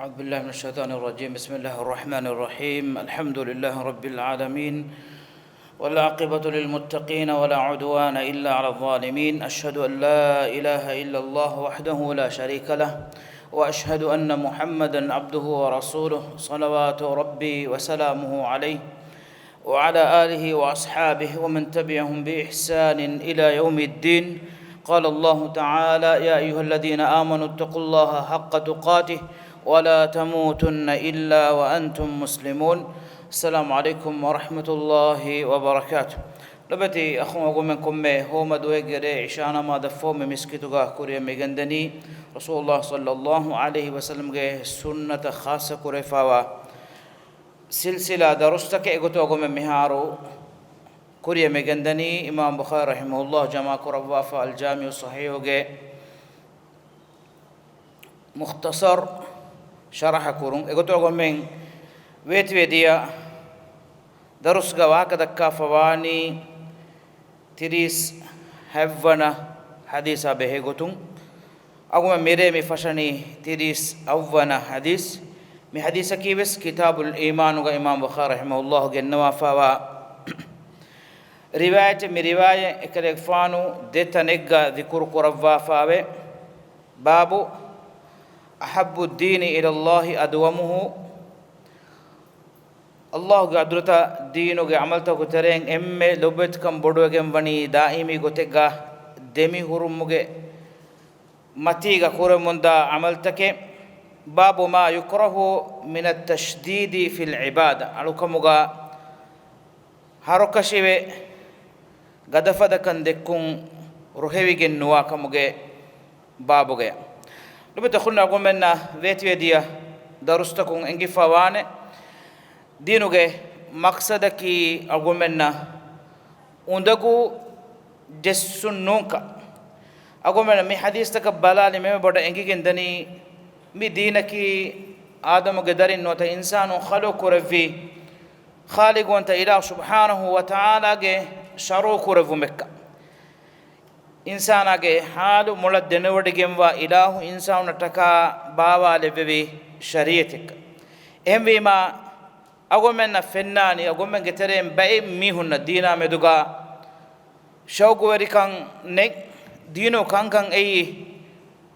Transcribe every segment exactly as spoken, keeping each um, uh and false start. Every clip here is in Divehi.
أعوذ بالله من الشيطان الرجيم. بسم الله الرحمن الرحيم. الحمد لله رب العالمين. والعاقبة للمتقين ولا عدوان إلا على الظالمين. أشهد أن لا إله إلا الله وحده لا شريك له. وأشهد أن محمدا عبده ورسوله. صلوات ربي وسلامه عليه. وعلى آله وأصحابه ومن تبعهم بإحسان إلى يوم الدين. قال الله تعالى: يا أيها الذين آمنوا اتقوا الله حق تقاته ولا تموتن إلا وأنتم مسلمون. السلام عليكم ورحمة الله وبركاته. ލޮބުވެތި އަޚުން، އަޅުގަނޑުމެން ކޮންމެ ހޯމަ ދުވަހެއްގެ ރޭ ޢިޝާ ނަމާދަށް ފަހު މި މިސްކިތުގަ ކުރިއަށް މިގެންދަނީ، ރަސޫލުﷲ ޞައްލައްލާހު ޢަލައިހި ވަސައްލަމްގެ ސުންނަތަށް ޚާއްޞަ ކުރެފައިވާ ސިލްސިލާ ދަރުސްތަކެއް. އެގޮތުން އަޅުގަނޑުމެން މިހާރު ކުރިއަށް މިގެންދަނީ، އިމާމް ބުޚާރީ ރަޙިމަހުﷲ ޖަމާ ކުރައްވާފަ އަލްޖާމިޢު ޞަޙީޙުގެ މުޚްތަޞަރު ޝަރަޙަ ކުރުން. އެގޮތުން އަޅުގަނޑުމެން ވޭތުވެދިޔަ ދަރުސްގަ ވާހަކަ ދައްކާފަ ވާނީ ތިރީސް ހަތްވަނަ ޙަދީޘާ ބެހޭ ގޮތުން. އަޅުގަނޑުމެން މިރޭ މި ފަށަނީ ތިރީސް އަށްވަނަ ޙަދީޘް. މި ޙަދީޘަކީ ވެސް ކިތާބުލް އީމާނުގަ އިމާމް ބުޚާރީ ރަޙިމަހުﷲ ގެންނަވާފައިވާ ރިވާޔަތެއް. މި ރިވާޔަތް އެކަލޭގެފާނު ދެ ތަނެއްގަ ޛިކުރު ކުރައްވާފައެވެ. باب أحب الدين إلى الله أدومه. ﷲގެ ޙަޟްރަތަށް ދީނުގެ ޢަމަލުތަކުގެ ތެރެއިން އެންމެ ލޮބުވެތިކަން ބޮޑުވެގެން ވަނީ ދާއިމީ ގޮތެއްގަ ދެމިހުރުމުގެ މަތީގަ ކުރެވެމުންދާ ޢަމަލުތަކެއް. باب ما يكره من التشديد في العبادة. އަޅުކަމުގަ ހަރުކަށިވެ ގަދަފަދަކަން ދެއްކުން ރުހެވިގެން ނުވާކަމުގެ ބާބުގައި. ލޮބުވެތި އަޚުންނޭ، އަޅުގަނޑުމެންނަށް ވޭތުވެދިޔަ ދަރުސްތަކުން އެނގިފަ ވާނެ، ދީނުގެ މަޤްޞަދަކީ އަޅުގަނޑުމެންނަށް އުނދަގޫ ޖެއްސުން ނޫންކަން. އަޅުގަނޑުމެން މި ޙަދީޘްތަކަށް ބަލާލި މެމެ ބޮޑަށް އެނގިގެން ދަނީ، މި ދީނަކީ އާދަމުގެ ދަރިން ނުވަތަ އިންސާނުން ޚަލްޤު ކުރެއްވި ޚާލިޤުވަންތަ އިލާހު ސުބްޙާނަހޫ ވަތަޢާލާގެ ޝަރުޢު ކުރެއްވުމެއްކަން. އިންސާނާގެ ޙާލު މޮޅަށް ދެނެވޮޑިގެންވާ އިލާހު އިންސާނުންނަށްޓަކާ ބާވާލެއްވެވި ޝަރީޢަތެއްކަން. އެހެންވީމާ، އަޅުގަނޑުމެންނަށް ފެންނާނީ، އަޅުގަނޑުމެންގެ ތެރެއިން ބައެއް މީހުންނަށް ދީނާ މެދުގަ ޝައުގުވެރިކަން ނެތް، ދީނު ކަންކަން އެއީ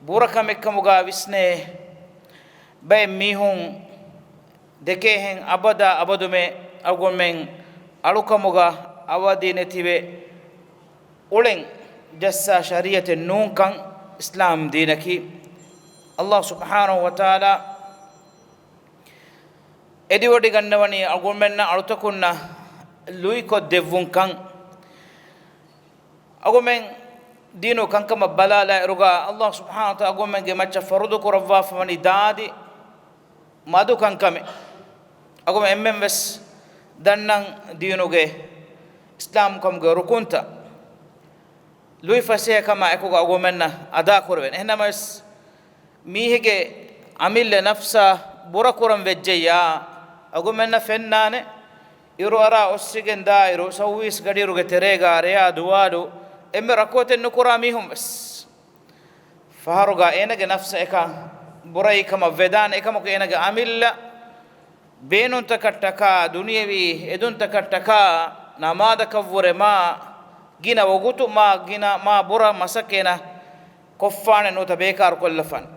ބުރަކަމެއްކަމުގަ ވިސްނޭ ބައެއް މީހުން ދެކޭހެން އަބަދާ އަބަދުމެ އަޅުގަނޑުމެން އަޅުކަމުގަ އަވަދި ނެތިވެ އުޅެން ޖައްސާ ޝަރީޢަތެއް ނޫންކަން އިސްލާމް ދީނަކީ. ﷲ ސުބްޙާނަހޫ ވަތަޢާލާ އެދިވޮޑިގަންނަވަނީ އަޅުގަނޑުމެންނަށް އަޅުތަކުންނަށް ލުއިކޮށްދެއްވުންކަން. އަޅުގަނޑުމެން ދީނު ކަންކަމަށް ބަލާލާއިރުގަ، ﷲ ސުބްޙާނަހޫ ވަތަޢާލާ އަޅުގަނޑުމެންގެ މައްޗަށް ފަރުޟު ކުރައްވާފަވަނީ ދާދި މަދު ކަންކަމެއް. އަޅުގަނޑުމެން އެންމެން ވެސް ދަންނަން ދީނުގެ އިސްލާމްކަމުގެ ރުކުންތައް ލުއިފަސޭހަކަމާ އެކުގަ އަޅުގަނޑުމެންނަށް އަދާކުރެވޭނެ. އެހެންނަމަވެސް، މީހެއްގެ އަމިއްލަ ނަފްސާ ބުރަކުރަން ވެއްޖެއްޔާ، އަޅުގަނޑުމެންނަށް ފެންނާނެ، އިރުއަރާ އޮއްސިގެން ދާއިރު، ސައުވީސް ގަޑިއިރުގެ ތެރޭގަ ރެޔާ ދުވާލު އެންމެ ރަކުޢަތެއް ނުކުރާ މީހުން ވެސް. ފަހަރުގަ އޭނަގެ ނަފްސަށް އެކަން ބުރައިކަމަށް ވެދާނެ، އެކަމަކު އޭނަގެ އަމިއްލަ ބޭނުންތަކަށްޓަކާ، ދުނިޔެވީ އެދުންތަކަށްޓަކާ، ނަމާދަކަށްވުރެ މާ ގިނަ ވަގުތު، މާ ގިނަ، މާ ބުރަ މަސައްކަތް އޭނަ ކޮށްފާނެ ނުވަތަ ބޭކާރު ކޮށްލަފާނެ.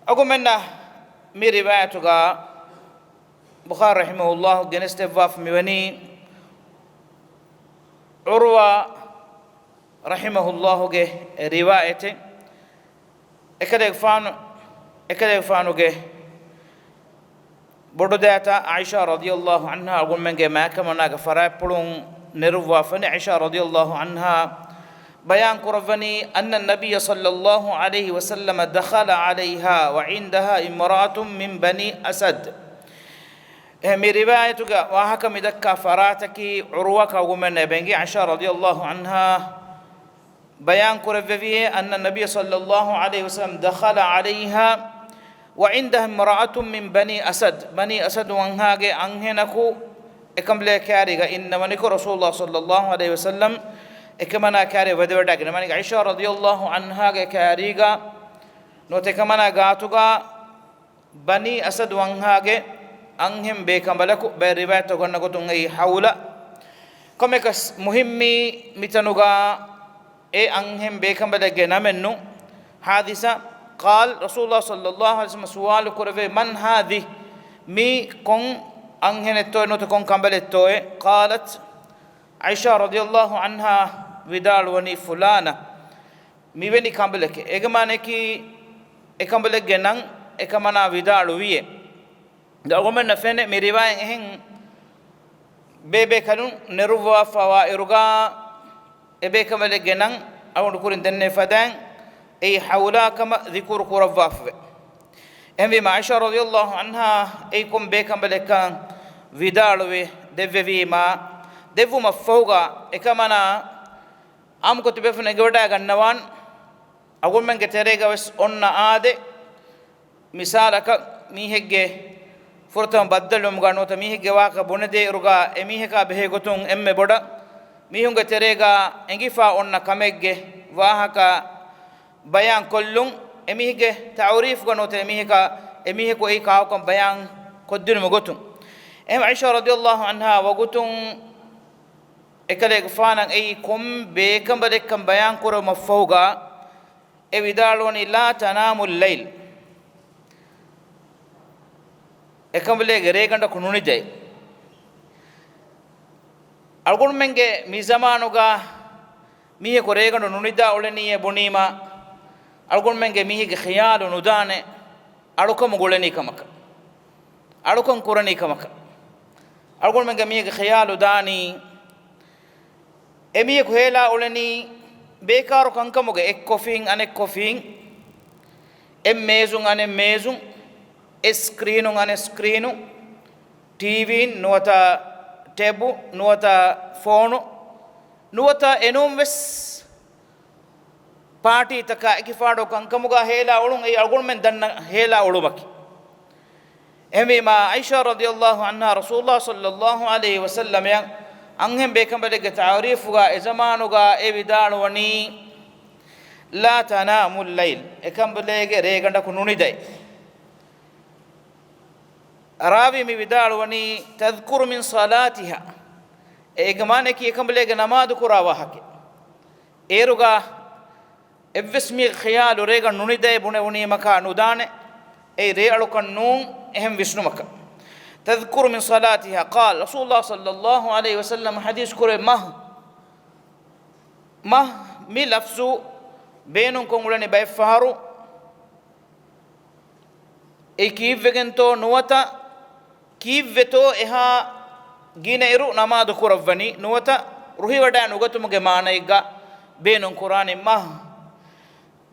އަޅުގަނޑުމެންނަށް މި ރިވާޔަތުގަ ބުޚާރީ ރަޙިމަހުﷲ ގެނެސްދެއްވާފަ މިވަނީ ޢުރުވާ ރަޙިމަހުﷲގެ ރިވާޔަތެއް. އެކަލޭގެފާނު، އެކަލޭގެފާނުގެ ބޮޑުދައިތާ ޢާއިޝާ ރަޟިޔަﷲ ޢަންހާ އަޅުގަނޑުމެންގެ މާތްކަމަނާގެ ފަރާތްޕުޅުން ނެރުއްވާފަނި. ޢާއިޝާ ރަޟިޔަﷲ ޢަންހާ ބަޔާން ކުރައްވަނީ، أن النبي صلى الله عليه وسلم دخل عليها وعندها امرأة من بني أسد. އެ މި ރިވާޔަތުގެ ވާހަކަ މިދައްކާ ފަރާތަކީ ޢުރުވާ ކައުގުމެން އެބެނގި. ޢާއިޝާ ރަޟިޔަﷲ ޢަންހާ ބަޔާން ކުރެއްވިއޭ، أن النبي صلى الله عليه وسلم دخل عليها وعندها امرأة من بني أسد، ބަނީ އަސަދު ވަންހާގެ އަންހެނަކު އެކަނބަލޭ ކާރީގަ އިންނަވަނިކޮށް، ރަސޫލުﷲ ޞައްލަﷲ ޢަލައިހި ވަސައްލަމް އެކަމަނާ ކާރީ ވަދެވަޑައިގެން ވަނީ. ޢާއިޝާ ރަޟިޔަﷲ ޢަންހާގެ ކާރީގަ ނުވަތަ އެކަމަނާ ގާތުގަ ބަނީ އަސަދު ވަންހާގެ އަންހެން ބޭކަނބަލަކު ބައެއް ރިވާޔަތްތައް ގަންނަ ގޮތުން އެއީ ހައުލާ. ކޮންމެއަކަސް މުހިއްމީ މިތަނުގަ އެ އަންހެން ބޭކަނބަލެއްގެ ނަމެއް ނޫން. ހާދިސާ، ޤާލް ރަސޫލާ ޞައްލައްލާހު ޢަލައިހި ވަސައްލަމަ ސުވާލު ކުރެވޭ، މަން ހާދި؟ މީ ކޮން އަންހެނެއްތޯއޭ ނުވަތަ ކޮން ކަނބަލެއްތޯއޭ؟ ޤާލަތް، ޢާއިޝާ ރަޟިޔައްލާހު ޢަންހާ ވިދާޅުވަނީ، ފުލާނަ، މިވެނި ކަނބަލެކޭ. އޭގެ މާނައަކީ، އެ ކަނބަލެއްގެ ނަން އެކަމަނާ ވިދާޅުވިއޭ. އަޅުގަނޑުމެންނަށް ފެނޭ މި ރިވާޔަތް އެހެން ބޭބޭކަލުން ނެރުއްވާފަވާ އިރުގަ އެ ބޭކަނބަލެއްގެ ނަން އަޅުގަނޑު ކުރިން ދެންނެވި ފަދައިން އެއީ ހައުލާ ކަމަށް ޛިކުރު ކުރައްވާފަވޭ. އެހެންވީމަ ޢާއިޝާ ރަޟިޔައްލާހު ޢަންހާ އެއީ ކޮން ބޭކަނބަލެއްކަން ވިދާޅުވެ ދެއްވެވީމާ، ދެއްވުމަށްފަހުގަ އެކަމަނާ އާއްމުކޮށް ތިބޭފުޅުން އެނގިވަޑައިގަންނަވާން، އަޅުގަނޑުމެންގެ ތެރޭގަ ވެސް އޮންނަ އާދެ، މިސާލަކަށް މީހެއްގެ ފުރަތަމަ ބައްދަލުވުމުގަ ނުވަތަ މީހެއްގެ ވާހަކަ ބުނެދޭއިރުގަ އެމީހަކާ ބެހޭގޮތުން އެންމެ ބޮޑަށް މީހުންގެ ތެރޭގަ އެނގިފަ އޮންނަ ކަމެއްގެ ވާހަކަ ބަޔާން ކޮށްލުން، އެމީހެއްގެ ތަޢުރީފުގަ ނުވަތަ އެމީހަކާ، އެމީހަކު އެއީ ކާކުކަން ބަޔާން ކޮށްދިނުމުގެ ގޮތުން. އެހެން ޢާއިޝާ ރަޟިޔައްލާހު ޢަންހާ ވަގުތުން އެކަލޭގެފާނަށް އެއީ ކޮން ބޭކަނބަލެއްކަން ބަޔާން ކުރުމަށްފަހުގަ، އެ ވިދާޅުވަނީ، لا تنام الليل، އެކަނބަލޭގެ ރޭގަނޑަކު ނުނިދައޭ. އަޅުގަނޑުމެންގެ މި ޒަމާނުގަ މީހަކު ރޭގަނޑު ނުނިދާ އުޅެނީއޭ ބުނީމަ، އަޅުގަނޑުމެންގެ މީހެއްގެ ޚިޔާލު ނުދާނެ އަޅުކަމުގަ އުޅެނީ ކަމަކަށް، އަޅުކަން ކުރަނީ ކަމަކަށް. އަޅުގަނޑުމެންގެ މީހެއްގެ ޚިޔާލު ދާނީ އެމީހަކު ހޭލާ އުޅެނީ ބޭކާރު ކަންކަމުގެ އެއްކޮފީން އަނެއްކޮފީން، އެއް މޭޒުން އަނެއް މޭޒުން، އެއް ސްކްރީނުން އަނެއް ސްކްރީނުން، ޓީވީން ނުވަތަ ޓެބު ނުވަތަ ފޯނު ނުވަތަ އެނޫން ވެސް ޕާޓީތަކާ އެކިފާޑު ކަންކަމުގަ ހޭލާ އުޅުން އެއީ އަޅުގަނޑުމެން ދަންނަ ހޭލާ އުޅުމަކީ. އެހެންވީމާ، ޢާއިޝާ ރަޟިޔައްލާހު ޢަންހާ ރަސޫލާ ޞައްލައްލާހު ޢަލައިހި ވަސައްލަމައަށް އަންހެން ބޭކަނބަލެއްގެ ތަޢުރީފުގަ އެ ޒަމާނުގަ އެ ވިދާޅުވަނީ، لا تنام الليل، އެކަނބަލޭގެ ރޭގަނޑަކު ނުނިދައޭ. ރާވީ މި ވިދާޅުވަނީ، تذكر من صلاتها، އޭގެ މާނައަކީ އެކަނބަލޭގެ ނަމާދު ކުރާ ވާހަކަ. އޭރުގަ އެއްވެސް މީހެއްގެ ޚިޔާލު ރޭގަނޑު ނުނިދައޭ ބުނެވުނީމަކާ ނުދާނެ، އެއީ ރޭއަޅުކަން ނޫން އެހެން ވިސްނުމަކަށް. تذكر من صلاتها، قال رسول الله صلى الله عليه وسلم، ޙަދީޘް ކުރޭ، މަހް، މަހް މި ލަފްޒު ބޭނުންކޮށް އުޅެނީ ބައެއް ފަހަރު އެ ކީއްވެގެންތޯ ނުވަތަ ކީއްވެތޯ އެހާ ގިނައިރު ނަމާދު ކުރައްވަނީ ނުވަތަ ރުހިވަޑައި ނުގަތުމުގެ މާނައެއްގަ ބޭނުން ކުރާނީ މަހް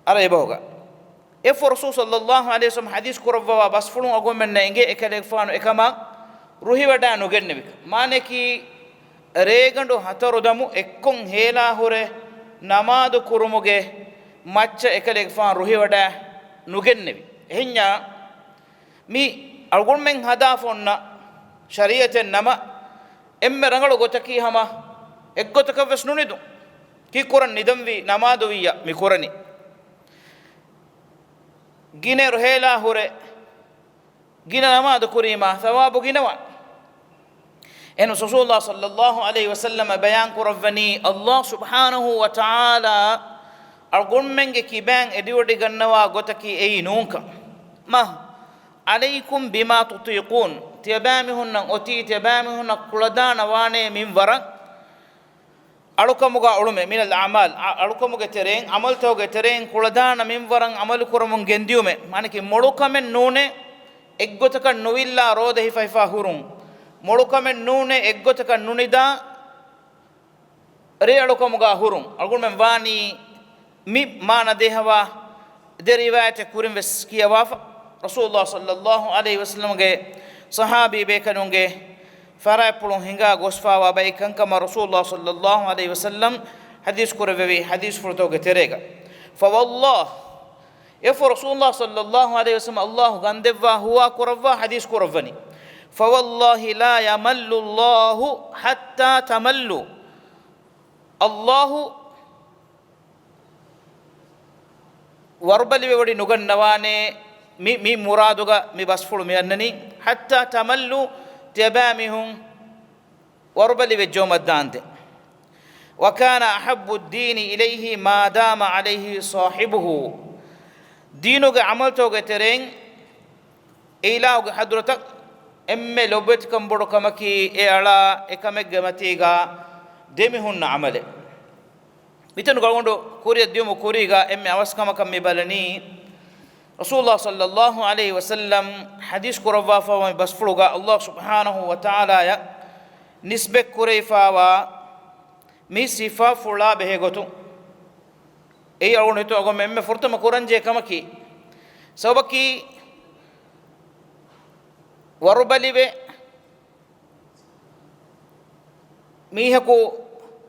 އަރަ އެބަހުގަ. އެފަ ރަސޫލު ޞައްލައްލާހު ޢަލައިހި ވަސައްލަމަ ޙަދީޘް ކުރައްވަވާ ބަސްފުޅުން އަޅުގަނޑުމެންނަށް އެނގޭ އެކަލޭގެފާނު އެކަމަށް ރުހިވަޑައި ނުގެންނެވިކަން. މާނައަކީ ރޭގަނޑު ހަތަރު ދަމު އެއްކޮށް ހޭލާ ހުރެ ނަމާދު ކުރުމުގެ މައްޗަށް އެކަލޭގެފާނު ރުހިވަޑައި ނުގެންނެވި. އެހެންޏާ މި އަޅުގަނޑުމެން ހަދާފަ އޮންނަ ޝަރީޢަތެއް ނަމަ، އެންމެ ރަނގަޅު ގޮތަކީ ހަމަ އެއްގޮތަކަށް ވެސް ނުނިދުން. ކީއްކުރަން ނިދަންވީ ނަމާދުވިއްޔާ މި ކުރަނީ. ގިނައިރު ހޭލާ ހުރެ ގިނަ ނަމާދު ކުރީމާ ސަވާބު ގިނަވާނެ. އެހެން ރަސޫލުﷲ ޞައްލައްލާހު ޢަލައިހި ވަސައްލަމަ ބަޔާން ކުރައްވަނީ، ﷲ ސުބްޙާނަހޫ ވަތަޢާލާ އަޅުގަނޑުމެންގެ ކިބައިން އެދިވޮޑިގަންނަވާ ގޮތަކީ އެއީ ނޫންކަން. މަ ޢަލައިކުމް ބިމާ ތުޠީޤޫން، ތިޔަބައިމީހުންނަށް އޮތީ ތިޔަބައިމީހުންނަށް ކުޅަދާނަވާނޭ މިންވަރަށް އަޅުކަމުގަ އުޅުމެއް، މިނަލް އަޢުމާލް، އަ-، އަޅުކަމުގެ ތެރެއިން، ޢަމަލުތަކުގެ ތެރެއިން ކުޅަދާނަ މިންވަރަށް ޢަމަލު ކުރަމުން ގެންދިއުމެއް. މާނައަކީ މޮޅުކަމެއް ނޫނޭ އެއްގޮތަކަށް ނުވިއްލާ ރޯދަ ހިފަ ހިފާ ހުރުން. މޮޅުކަމެއް ނޫނޭ އެއްގޮތަކަށް ނުނިދާ ރޭއަޅުކަމުގަ ހުރުން. އަޅުގަނޑުމެން ވާނީ މި މާނަ ދޭހަވާ ދެ ރިވާޔަތެއް ކުރިން ވެސް ކިޔަވާފަ. ރަސޫލުﷲ ޞައްލައްލާހު ޢަލައިހި ވަސައްލަމަގެ ޞަޙާބީ ބޭކަލުންގެ ފަރާތްޕުޅުން ހިނގާ ގޮސްފާވާ ބައެއް ކަންކަމަށް ރަސޫލުﷲ ޞައްލައްލާހު ޢަލައިހި ވަސައްލަމް ޙަދީޘް ކުރެއްވެވި ޙަދީޘްފުޅުތަކުގެ ތެރޭގަ. ފަވައްލާހް، އެފަ ރަސޫލުﷲ ޞައްލައްލާހު ޢަލައިހި ވަސައްލަމަ ﷲ ގަންދެއްވާ ހުވާ ކުރައްވާ ޙަދީޘް ކުރައްވަނީ، ފަވައްލާހި ލާ ޔަމައްލު ﷲ ޙައްތާ ތަމައްލޫ. ﷲ ވަރުބަލިވެވޮޑި ނުގަންނަވާނޭ، މި، މި މުރާދުގަ މި ބަސްފުޅު މި އަންނަނީ، حتى تملّوا، ތިޔަބައިމީހުން ވަރުބަލިވެއްޖައުމަށްދާންދެން. وكان أحب الدين إليه ما دام عليه صاحبه. ދީނުގެ ޢަމަލުތަކުގެ ތެރެއިން އެ އިލާހުގެ ޙަޟްރަތަށް އެންމެ ލޮބުވެތިކަން ބޮޑު ކަމަކީ، އެ އަޅާ އެކަމެއްގެ މަތީގަ ދެމިހުންނަ ޢަމަލެއް. މިތަނުގަ އަޅުގަނޑު ކުރިއަށް ދިޔުމުގެ ކުރީގަ އެންމެ އަވަސް ކަމަކަށް މި ބަލަނީ، ރަސޫލުﷲ ޞައްލަﷲ ޢަލައިހި ވަސައްލަމް ޙަދީޘް ކުރައްވާފައިވާ މި ބަސްފުޅުގަ ﷲ ސުބްޙާނަހޫ ވަތަޢާލާޔަށް ނިސްބަތް ކުރެވިފައިވާ މި ސިފަފުޅާ ބެހޭގޮތުން، އެއީ އަޅުގަނޑު ހިތު އަޅުގަނޑުމެން އެންމެ ފުރަތަމަ ކުރަންޖެހޭ ކަމަކީ. ސަބަބަކީ، ވަރުބަލިވެ، މީހަކު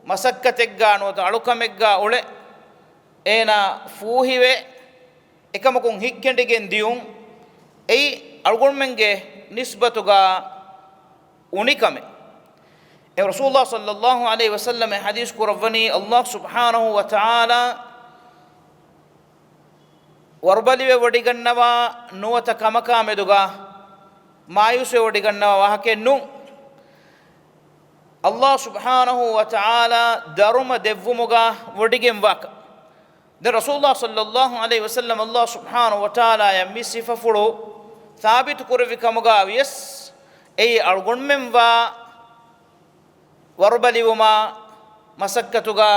މަސައްކަތެއްގާ ނުވަތަ އަޅުކަމެއްގާ އުޅެ، އޭނާ ފޫހިވެ، އެކަމަކުން ހިތްކެނޑިގެން ދިޔުން، އެއީ އަޅުގަނޑުމެންގެ ނިސްބަތުގާ އުނިކަމެއް. އެ ރަސޫލުﷲ ޞައްލަﷲ ޢަލައިހި ވަސައްލަމަ ޙަދީޘް ކުރައްވަނީ، ﷲ ސުބްޙާނަހޫ ވަތަޢާލާ ވަރުބަލިވެވޮޑިގަންނަވާ ނުވަތަ ކަމަކާ މެދުގަ މާޔޫސްވެވޮޑިގަންނަވާ ވާހަކައެއް ނޫން. ﷲ ސުބްޙާނަހޫ ވަތަޢާލާ ދަރުމަ ދެއްވުމުގަ ވޮޑިގެންވާކަށް. ދެން ރަސޫލުﷲ ޞައްލަﷲ ޢަލައިހި ވަސައްލަމަ ﷲ ސުބްޙާނަހޫ ވަތަޢާލާޔަށް މި ސިފަފުޅު ސާބިތު ކުރެއްވި ކަމުގަ ވިޔަސް، އެއީ އަޅުގަނޑުމެންވާ ވަރުބަލިވުމާ މަސައްކަތުގަ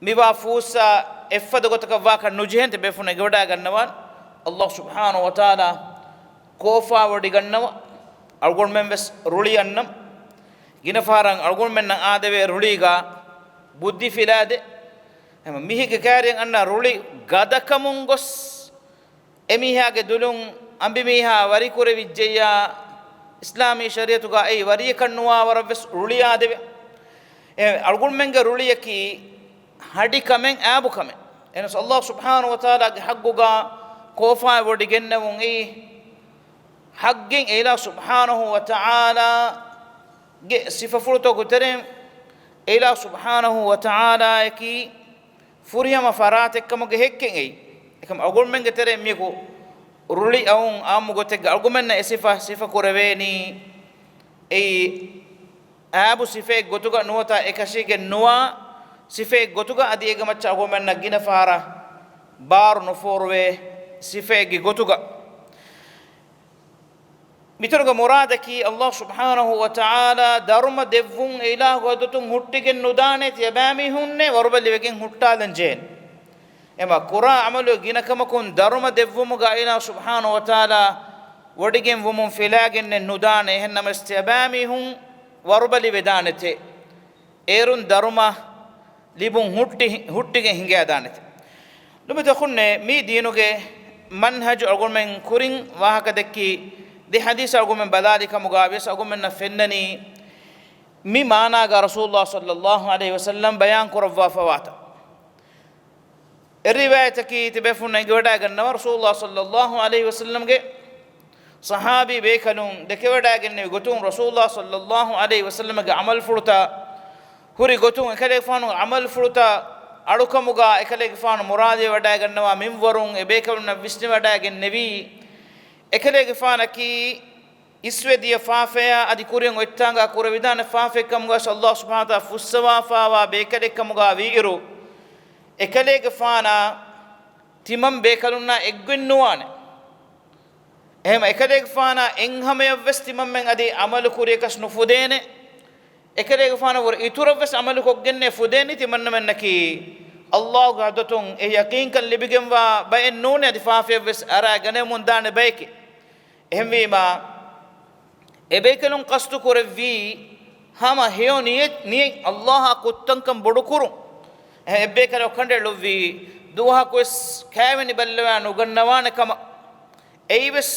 މިވާ ފޫއްސާ އެއްފަދަ ގޮތަކަށް ވާކަށް ނުޖެހޭނެ. ތިބޭފުޅުން އެނގިވަޑައިގަންނަވާން، ﷲ ސުބްޙާނަހޫ ވަތަޢާލާ ކޯފާވޮޑިގަންނަވަ، އަޅުގަނޑުމެން ވެސް ރުޅި އަންނަން. ގިނަ ފަހަރަށް އަޅުގަނޑުމެންނަށް އާދެވޭ ރުޅީގަ ބުއްދި ފިލާދޭ. އެހެން މީހެއްގެ ކައިރިއަށް އަންނަ ރުޅި ގަދަކަމުން ގޮސް، އެމީހާގެ ދުލުން އަނބިމީހާ ވަރިކުރެވިއްޖެއްޔާ، އިސްލާމީ ޝަރީޢަތުގަ އެއީ ވަރިއެއްކަން ނުވާ ވަރަށްވެސް ރުޅިއާދެވޭ. އެ އަޅުގަނޑުމެންގެ ރުޅިއަކީ ހަޑިކަމެއް، އާބުކަމެއް. އެހެނަސް ﷲ ސުބްޙާނަހޫ ވަތަޢާލާގެ ޙައްޤުގަ ކޯފާވޮޑިގެންނެވުން އެއީ ޙައްޤެއް އެއިލާހު ސުބްޙާނަހޫ ވަތަޢާލާގެ ސިފަފުޅުތަކުގެ ތެރެއިން އެއިލާހު ސުބްޙާނަހޫ ވަތަޢާލާއަކީ ފުރިހަމަ ފަރާތެއްކަމުގެ ހެއްކެއް އެއީ. އެކަމް އަޅުގަނޑުމެންގެ ތެރެއިން މީހަކު ރުޅި އައުން އާއްމު ގޮތެއްގަ އަޅުގަނޑުމެންނަށް އެ ސިފަ ސިފަ ކުރެވޭނީ އެއީ އާބު ސިފައެއް ގޮތުގަ ނުވަތަ އެކަށީގެން ނުވާ ސިފައެއް ގޮތުގަ، އަދި އޭގެ މައްޗަށް އަޅުގަނޑުމެންނަށް ގިނަ ފަހަރަށް ބާރު ނުފޯރުވޭ ސިފައެއްގެ ގޮތުގަ. މިތަނުގެ މުރާދަކީ ﷲ ސުބްޙާނަހޫ ވަތަޢާލާ ދަރުމަ ދެއްވުން އެއިލާހުގެ ޙަޟްރަތުން ހުއްޓިގެން ނުދާނެ، ތިޔަބައިމީހުންނޭ ވަރުބަލިވެގެން ހުއްޓާލަން ޖެހޭނެ. އެމަ ކުރާ ޢަމަލު ގިނަ ކަމަކުން ދަރުމަ ދެއްވުމުގަ އެއިލާހު ސުބްޙާނަހޫ ވަތަޢާލާ ވޮޑިގެން ވުމުން ފިލާގެންނެއް ނުދާނެ. އެހެންނަމަވެސް ތިޔަބައިމީހުން ވަރުބަލި ވެދާނެތޭ. އޭރުން ދަރުމަ ލިބުން ހުއްޓި، ހުއްޓިގެން ހިނގައިދާނެތެ. ލޮބުވެތި އަޚުންނޭ، މި ދީނުގެ މަންހަޖު އަޅުގަނޑުމެން ކުރިން ވާހަކަ ދެއްކި ދެ ޙަދީޘް އަޅުގަނޑުމެން ބަލާލި ކަމުގަ ވިޔަސް އަޅުގަނޑުމެންނަށް ފެންނަނީ މި މާނާގަ ރަސޫލުﷲ ޞައްލަﷲ ޢަލައިހި ވަސައްލަމް ބަޔާން ކުރައްވާފަވާތަ. އެ ރިވާޔަތަކީ ތިބޭފުޅުން އެނގިވަޑައިގަންނަވާ، ރަސޫލުﷲ ޞައްލަﷲ ޢަލައިހި ވަސައްލަމްގެ ޞަޙާބީ ބޭކަލުން ދެކެވަޑައިގެންނެވި ގޮތުން، ރަސޫލުﷲ ޞައްލަﷲ ޢަލައިހި ވަސައްލަމްގެ ޢަމަލުފުޅުތައް ހުރި ގޮތުން، އެކަލޭގެފާނުގެ ޢަމަލުފުޅުތައް އަޅުކަމުގަ އެކަލޭގެފާނު މުރާދުވެވަޑައިގަންނަވާ މިންވަރުން އެ ބޭކަލުންނަށް ވިސްނިވަޑައިގެންނެވީ، އެކަލޭގެފާނަކީ އިސްވެދިޔަ ފާފަޔާ އަދި ކުރިން އޮތްތާނގާ ކުރެވިދާނެ ފާފައެއްކަމުގަ ﷲ ސުބްޙާނަހޫ ވަތަޢާލާ ފުއްސަވާފައިވާ ބޭކަލެއްކަމުގަ ވީއިރު، އެކަލޭގެފާނާ ތިމަން ބޭކަލުންނާ އެއްގޮތް ނުވާނެ. އެހެން އެކަލޭގެފާނާ އެއްހަމަޔަށްވެސް ތިމަންމެން އަދި ޢަމަލު ކުރިޔަކަސް ނުފުދޭނެ. އެކަލޭގެފާނަށް ވުރެ އިތުރަށްވެސް ޢަމަލު ކޮށްގެންނޭ ފުދޭނީ ތިމަންނަމެންނަކީ ﷲ ގެ ޙަޟްރަތުން އެ ޔަޤީންކަން ލިބިގެންވާ ބައެއް ނޫނޭ، އަދި ފާފަޔަށްވެސް އަރާ ގަނެވެމުން ދާނެ ބައެކޭ. އެހެންވީމާ، އެބޭކަލުން ޤަޞްދު ކުރެއްވީ ހަމަ ހެޔޮ ނިޔަތް، ނިޔަތް ﷲ އާ ކުށްތަންކަން ބޮޑުކުރުން. އެ އެއްބޭކަލަކު ކަނޑައެޅުއްވީ ދުވަހަކުވެސް ކައިވެނި ބައްލަވާ ނުގަންނަވާނެ ކަމަށް. އެއީވެސް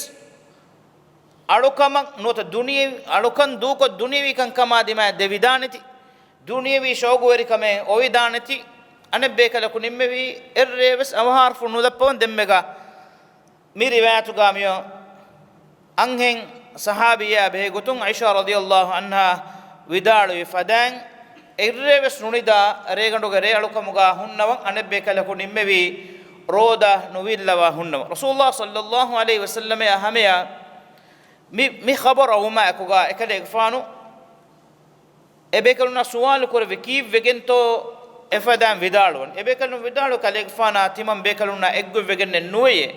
އަޅުކަމަށް ނުވަތަ ދުނިޔެ، އަޅުކަން ދޫކޮށް ދުނިޔަވީ ކަންކަމާ ދިމާއަށް ދެވިދާނެތީ، ދުނިޔަވީ ޝައުގުވެރިކަމެއް އޮވިދާނެތީ. އަނެއްބޭކަލަކު ނިންމެވީ އެއްރޭވެސް އަވަހާރަފުޅު ނުލައްޕަވަން. ދެންމެގަ މި ރިވާޔަތުގަ މިއޮ އަންހެން ޞަޙާބިއްޔާ ބެހޭގޮތުން ޢާއިޝާ ރަޟިޔަﷲ ޢަންހާ ވިދާޅުވި ފަދައިން، އެއްރޭވެސް ނުނިދާ ރޭގަނޑުގެ ރޭއަޅުކަމުގަ ހުންނަވަން. އަނެއްބޭކަލަކު ނިންމެވީ ރޯދަ ނުވިއްލަވާ ހުންނަވަ. ރަސޫލާ ޞައްލައްލާހު ޢަލައިހި ވަސައްލަމައާ ހަމަޔަށް މި، މި ޚަބަރު އައުމާ އެކުގަ އެކަލޭގެފާނު އެބޭކަލުންނާ ސުވާލު ކުރެއްވި، ކީއްވެގެންތޯ އެފަދައިން ވިދާޅުވަން؟ އެބޭކަލުން ވިދާޅު، ކަލޭގެފާނާ ތިމަން ބޭކަލުންނާ އެއްގޮތްވެގެންނެއް ނުވެޔޭ.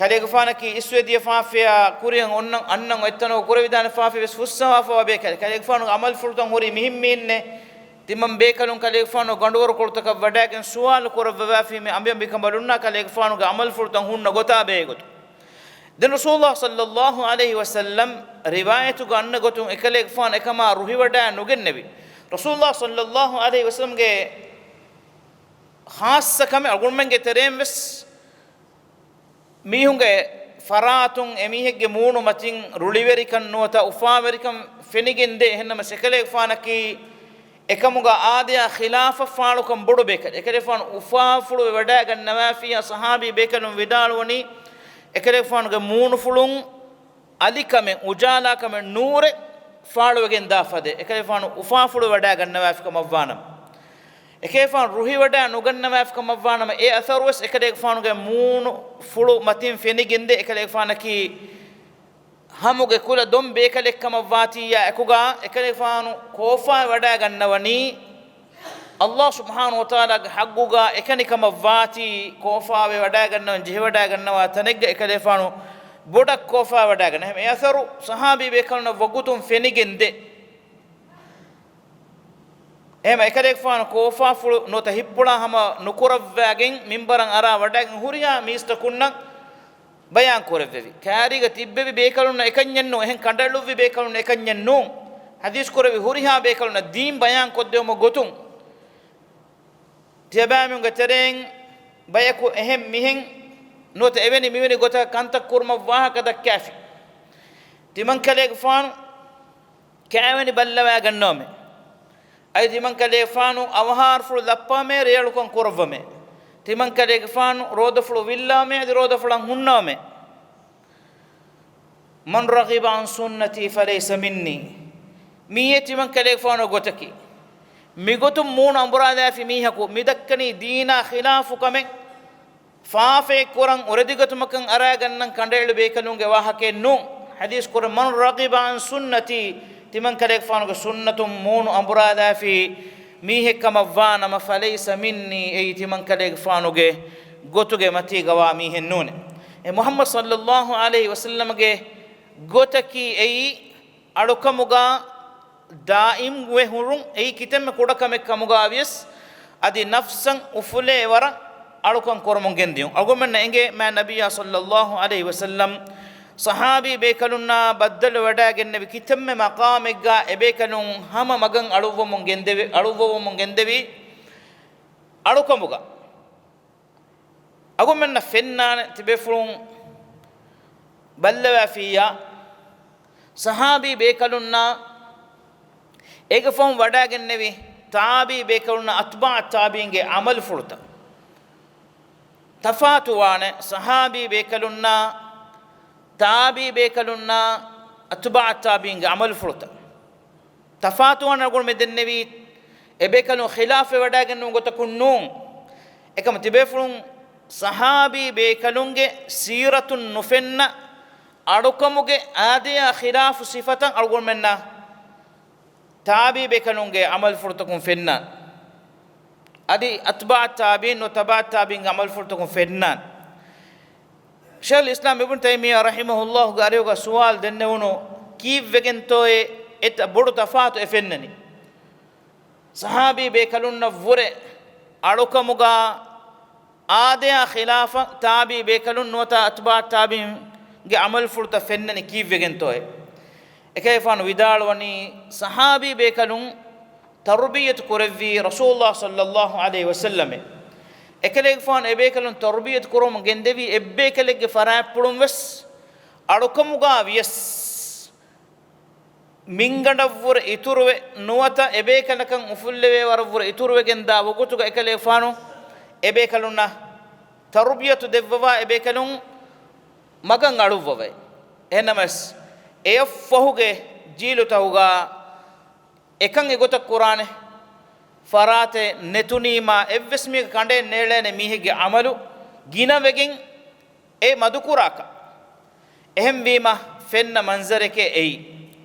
ކަލޭގެފާނަކީ އިސްވެދިޔަ ފާފަޔާ ކުރިއަށް އޮންނަ އަންނަން އޮތްތަނަކަށް ކުރެވިދާނެ ފާފަ ވެސް ފުއްސަވާފަވާ ބޭކަލެއް. ކަލޭގެފާނުގެ އަމަލުފުޅުތައް ހުރީ މިހެން މިހެންނޭ. ތިމަން ބޭކަލުން ކަލޭގެފާނު ގަނޑުވަރުކޮޅުތަކަށް ވަޑައިގެން ސުވާލު ކުރައްވަވާފީމޭ އަނބިއަނބިކަނބަލުންނާ ކަލޭގެފާނުގެ އަމަލުފުޅުތައް ހުންނަ ގޮތާ ބެހޭގޮތުން. ދެން ރަސޫލުﷲ ޞައްލައްލާހު ޢަލައިހި ވަސައްލަމް ރިވާޔަތުގަ އަންނަ ގޮތުން އެކަލޭގެފާނު އެކަމާ ރުހިވަޑައި ނުގެންނެވި. ރަސޫލުﷲ ޞައްލައްލާހު ޢަލައިހި ވަސައްލަމްގެ ޚާއްޞަ ކަމެއް އަޅުގަނޑުމެންގެ ތެރެއިން ވެސް މީހުންގެ ފަރާތުން އެމީހެއްގެ މޫނު މަތިން ރުޅިވެރިކަން ނުވަތަ އުފާވެރިކަން ފެނިގެންދޭ. އެހެންނަމަސް އެކަލޭގެފާނަކީ އެކަމުގަ އާދަޔާ ޚިލާފަށް ފާޅުކަން ބޮޑު ބޭކަލެއް. އެކަލޭގެފާނު އުފާފުޅުވެ ވަޑައިގަންނަވާފިއްޔާ ޞަޙާބީ ބޭކަލުން ވިދާޅުވަނީ، އެކަލޭގެފާނުގެ މޫނުފުޅުން އަލިކަމެއް، އުޖާލާކަމެއް، ނޫރެއް ފާޅުވެގެން ދާ ފަދަ. އެކަލޭގެފާނު އުފާފުޅު ވަޑައިގަންނަވާފިކަމަށްވާނަމަ، އެކަލޭގެފާނު ރުހިވަޑައި ނުގަންނަވާފިކަމަށްވާނަމަ، އެ އަސަރުވެސް އެކަލޭގެފާނުގެ މޫނުފުޅު މަތިން ފެނިގެންދޭ. އެކަލޭގެފާނަކީ ހަމުގެ ކުލަ ދޮން ބޭކަލެއްކަމަށްވާތީއާ އެކުގަ އެކަލޭގެފާނު ކޯފާވެ ވަޑައިގަންނަވަނީ، ﷲ ސުބްޙާނަހޫ ވަތަޢާލާގެ ޙައްޤުގަ އެކަނިކަމަށްވާތީ، ކޯފާވެ ވަޑައިގަންނަވަން ޖެހިވަޑައިގަންނަވާ ތަނެއްގަ އެކަލޭގެފާނު ބޮޑަށް ކޯފާވެ ވަޑައިގަންނަ. އެހެން އެ އަސަރު ޞަޙާބީ ބޭކަލުންނަށް ވަގުތުން ފެނިގެންދޭ. އެހެން އެކަލޭގެފާނު ކޯފާފުޅު ނުވަތަ ހިތްޕުޅާ ހަމަ ނުކުރައްވާގެން މިންބަރަށް އަރާ ވަޑައިގެން ހުރިހާ މީސްތަކުންނަށް ބަޔާން ކުރެއްވެވި. ކާރީގަ ތިއްބެވި ބޭކަލުންނަށް އެކަންޏެއް ނޫން، އެހެން ކަނޑައެޅުއްވި ބޭކަލުންނަށް އެކަންޏެއް ނޫން. ޙަދީޘް ކުރެއްވި ހުރިހާ ބޭކަލުންނަށް ދީން ބަޔާން ކޮށްދެވުމުގެ ގޮތުން، ތިޔަބައިމީހުންގެ ތެރެއިން ބަޔަކު އެހެން މިހެން ނުވަތަ އެވެނި މިވެނި ގޮތަކަށް ކަންތައް ކުރުމަށް ވާހަކަ ދައްކާފި. ތިމަންކަލޭގެފާނު ކާވެނި ބައްލަވައިގަންނަވަމޭ. އަދި ތިމަންކަލޭގެފާނު އަވަހާރަފުޅު ލައްޕަވަމޭ، ރޭއަޅުކަން ކުރައްވަމޭ. ތިމަންކަލޭގެފާނު ރޯދަފުޅު ވިއްލަވަމޭ، އަދި ރޯދަފުޅަށް ހުންނަވަމޭ. من رغب عن سنتي فليس مني. މިއީ ތިމަންކަލޭގެފާނު ގޮތަކީ. މިގޮތުން މޫނު އަނބުރާލާފި މީހަކު މިދައްކަނީ ދީނާ ޚިލާފު ކަމެއް، ފާފައެއް ކުރަން އުރެދިގަތުމަކަށް އަރާގަންނަން ކަނޑައެޅު ބޭކަލުންގެ ވާހަކައެއް ނޫން. ޙަދީޘް ކުރެ، من رغب عن سنتي، ތިމަންކަލޭގެފާނުގެ ސުންނަތުން މޫނު އަނބުރާލާފި މީހެއްކަމަށްވާނަމަ، فليس مني، އެއީ ތިމަންކަލޭގެފާނުގެ ގޮތުގެ މަތީގަވާ މީހެއް ނޫނޭ. އެ މުޙައްމަދު ޞައްލައްލާހު ޢަލައިހި ވަސައްލަމްގެ ގޮތަކީ އެއީ އަޅުކަމުގަ ދާއިމްވެ ހުރުން. އެއީ ކިތަންމެ ކުޑަކަމެއް ކަމުގަ ވިޔަސް، އަދި ނަފްސަށް އުފުލޭ ވަރަށް އަޅުކަން ކުރަމުން ގެންދިޔުން. އަޅުގަނޑުމެންނަށް އެނގޭ މާތް ނަބިއްޔާ ޞައްލައްލާހު ޢަލައިހި ވަސައްލަމް ޞަޙާބީ ބޭކަލުންނާ ބައްދަލު ވަޑައިގެންނެވި ކިތަންމެ މަޤާމެއްގަ އެބޭކަލުން ހަމަ މަގަށް އަޅުއްވަމުން ގެންދެވި، އަޅުއްވަވަމުން ގެންދެވި އަޅުކަމުގަ. އަޅުގަނޑުމެންނަށް ފެންނާނެ ތިބޭފުޅުން ބައްލަވާފިއްޔާ، ޞަޙާބީ ބޭކަލުންނާ އޭގެ ފަހުން ވަޑައިގެންނެވި ތާބިޢީ ބޭކަލުންނާ އަތްބާޢު ތާބިޢީންގެ ޢަމަލުފުޅުތައް. ތަފާތުވާނެ ޞަޙާބީ ބޭކަލުންނާ ތާބިޢީ ބޭކަލުންނާ އަތްބާޢު ތާބިޢީންގެ ޢަމަލުފުޅުތައް. ތަފާތުވާނެ. އަޅުގަނޑުމެން ދެންނެވީ އެބޭކަލުން ޚިލާފެއް ވަޑައިގެންނެވުނު ގޮތަކުން ނޫން. އެކަމަ ތިބޭފުޅުން ޞަޙާބީ ބޭކަލުންގެ ސީރަތުން ނުފެންނަ އަޅުކަމުގެ އާދަޔާ ޚިލާފު ސިފަތައް އަޅުގަނޑުމެންނަށް ތާބިޢީ ބޭކަލުންގެ ޢަމަލުފުޅުތަކުން ފެންނާނެ. އަދި އަތްބާޢު ތާބިޢީން ނުވަތަ ތަބަޢު ތާބިޢީންގެ ޢަމަލުފުޅުތަކުން ފެންނާނެ. ޝައިޚުލް އިސްލާމް އިބްނު ތައިމިއްޔާ ރަޙިމަހުﷲގެ އަރިހުގަ ސުވާލު ދެންނެވުނު، ކީއްވެގެންތޯއޭ އެތައް ބޮޑު ތަފާތު އެ ފެންނަނީ؟ ޞަޙާބީ ބޭކަލުންނަށްވުރެ އަޅުކަމުގަ އާދަޔާ ޚިލާފަށް ތާބިޢީ ބޭކަލުން ނުވަތަ އަތްބާޢު ތާބިޢީންގެ ޢަމަލުފުޅުތައް ފެންނަނީ ކީއްވެގެންތޯއޭ؟ އެކަލޭގެފާނު ވިދާޅުވަނީ، ޞަޙާބީ ބޭކަލުން ތަރުބިޔަތު ކުރެއްވީ ރަސޫލުﷲ ޞައްލައްލާހު ޢަލައިހި ވަސައްލަމެ. އެކަލޭގެފާނު އެބޭކަލުން ތަރުބިޔަތު ކުރަމުން ގެންދެވީ އެއްބޭކަލެއްގެ ފަރާތްޕުޅުން ވެސް އަޅުކަމުގަ ވިޔަސް، މިންގަނޑަށްވުރެ އިތުރުވެ ނުވަތަ އެބޭކަލަކަށް އުފުއްލެވޭ ވަރަށްވުރެ އިތުރުވެގެންދާ ވަގުތުގަ އެކަލޭގެފާނު އެބޭކަލުންނަށް ތަރުބިޔަތު ދެއްވަވާ އެބޭކަލުން މަގަށް އަޅުއްވަވައި. އެހެންނަމަވެސް، އެއަށްފަހުގެ ޖީލުތަކުގަ އެކަން އެގޮތަށް ކުރާނެ ފަރާތެއް ނެތުނީމާ، އެއްވެސް މީހަކަށް ކަނޑައެއް ނޭޅޭނެ މީހެއްގެ ޢަމަލު ގިނަވެގެން އެ މަދުކުރާކަށް. އެހެންވީމަ، ފެންނަ މަންޒަރެކޭ އެއީ.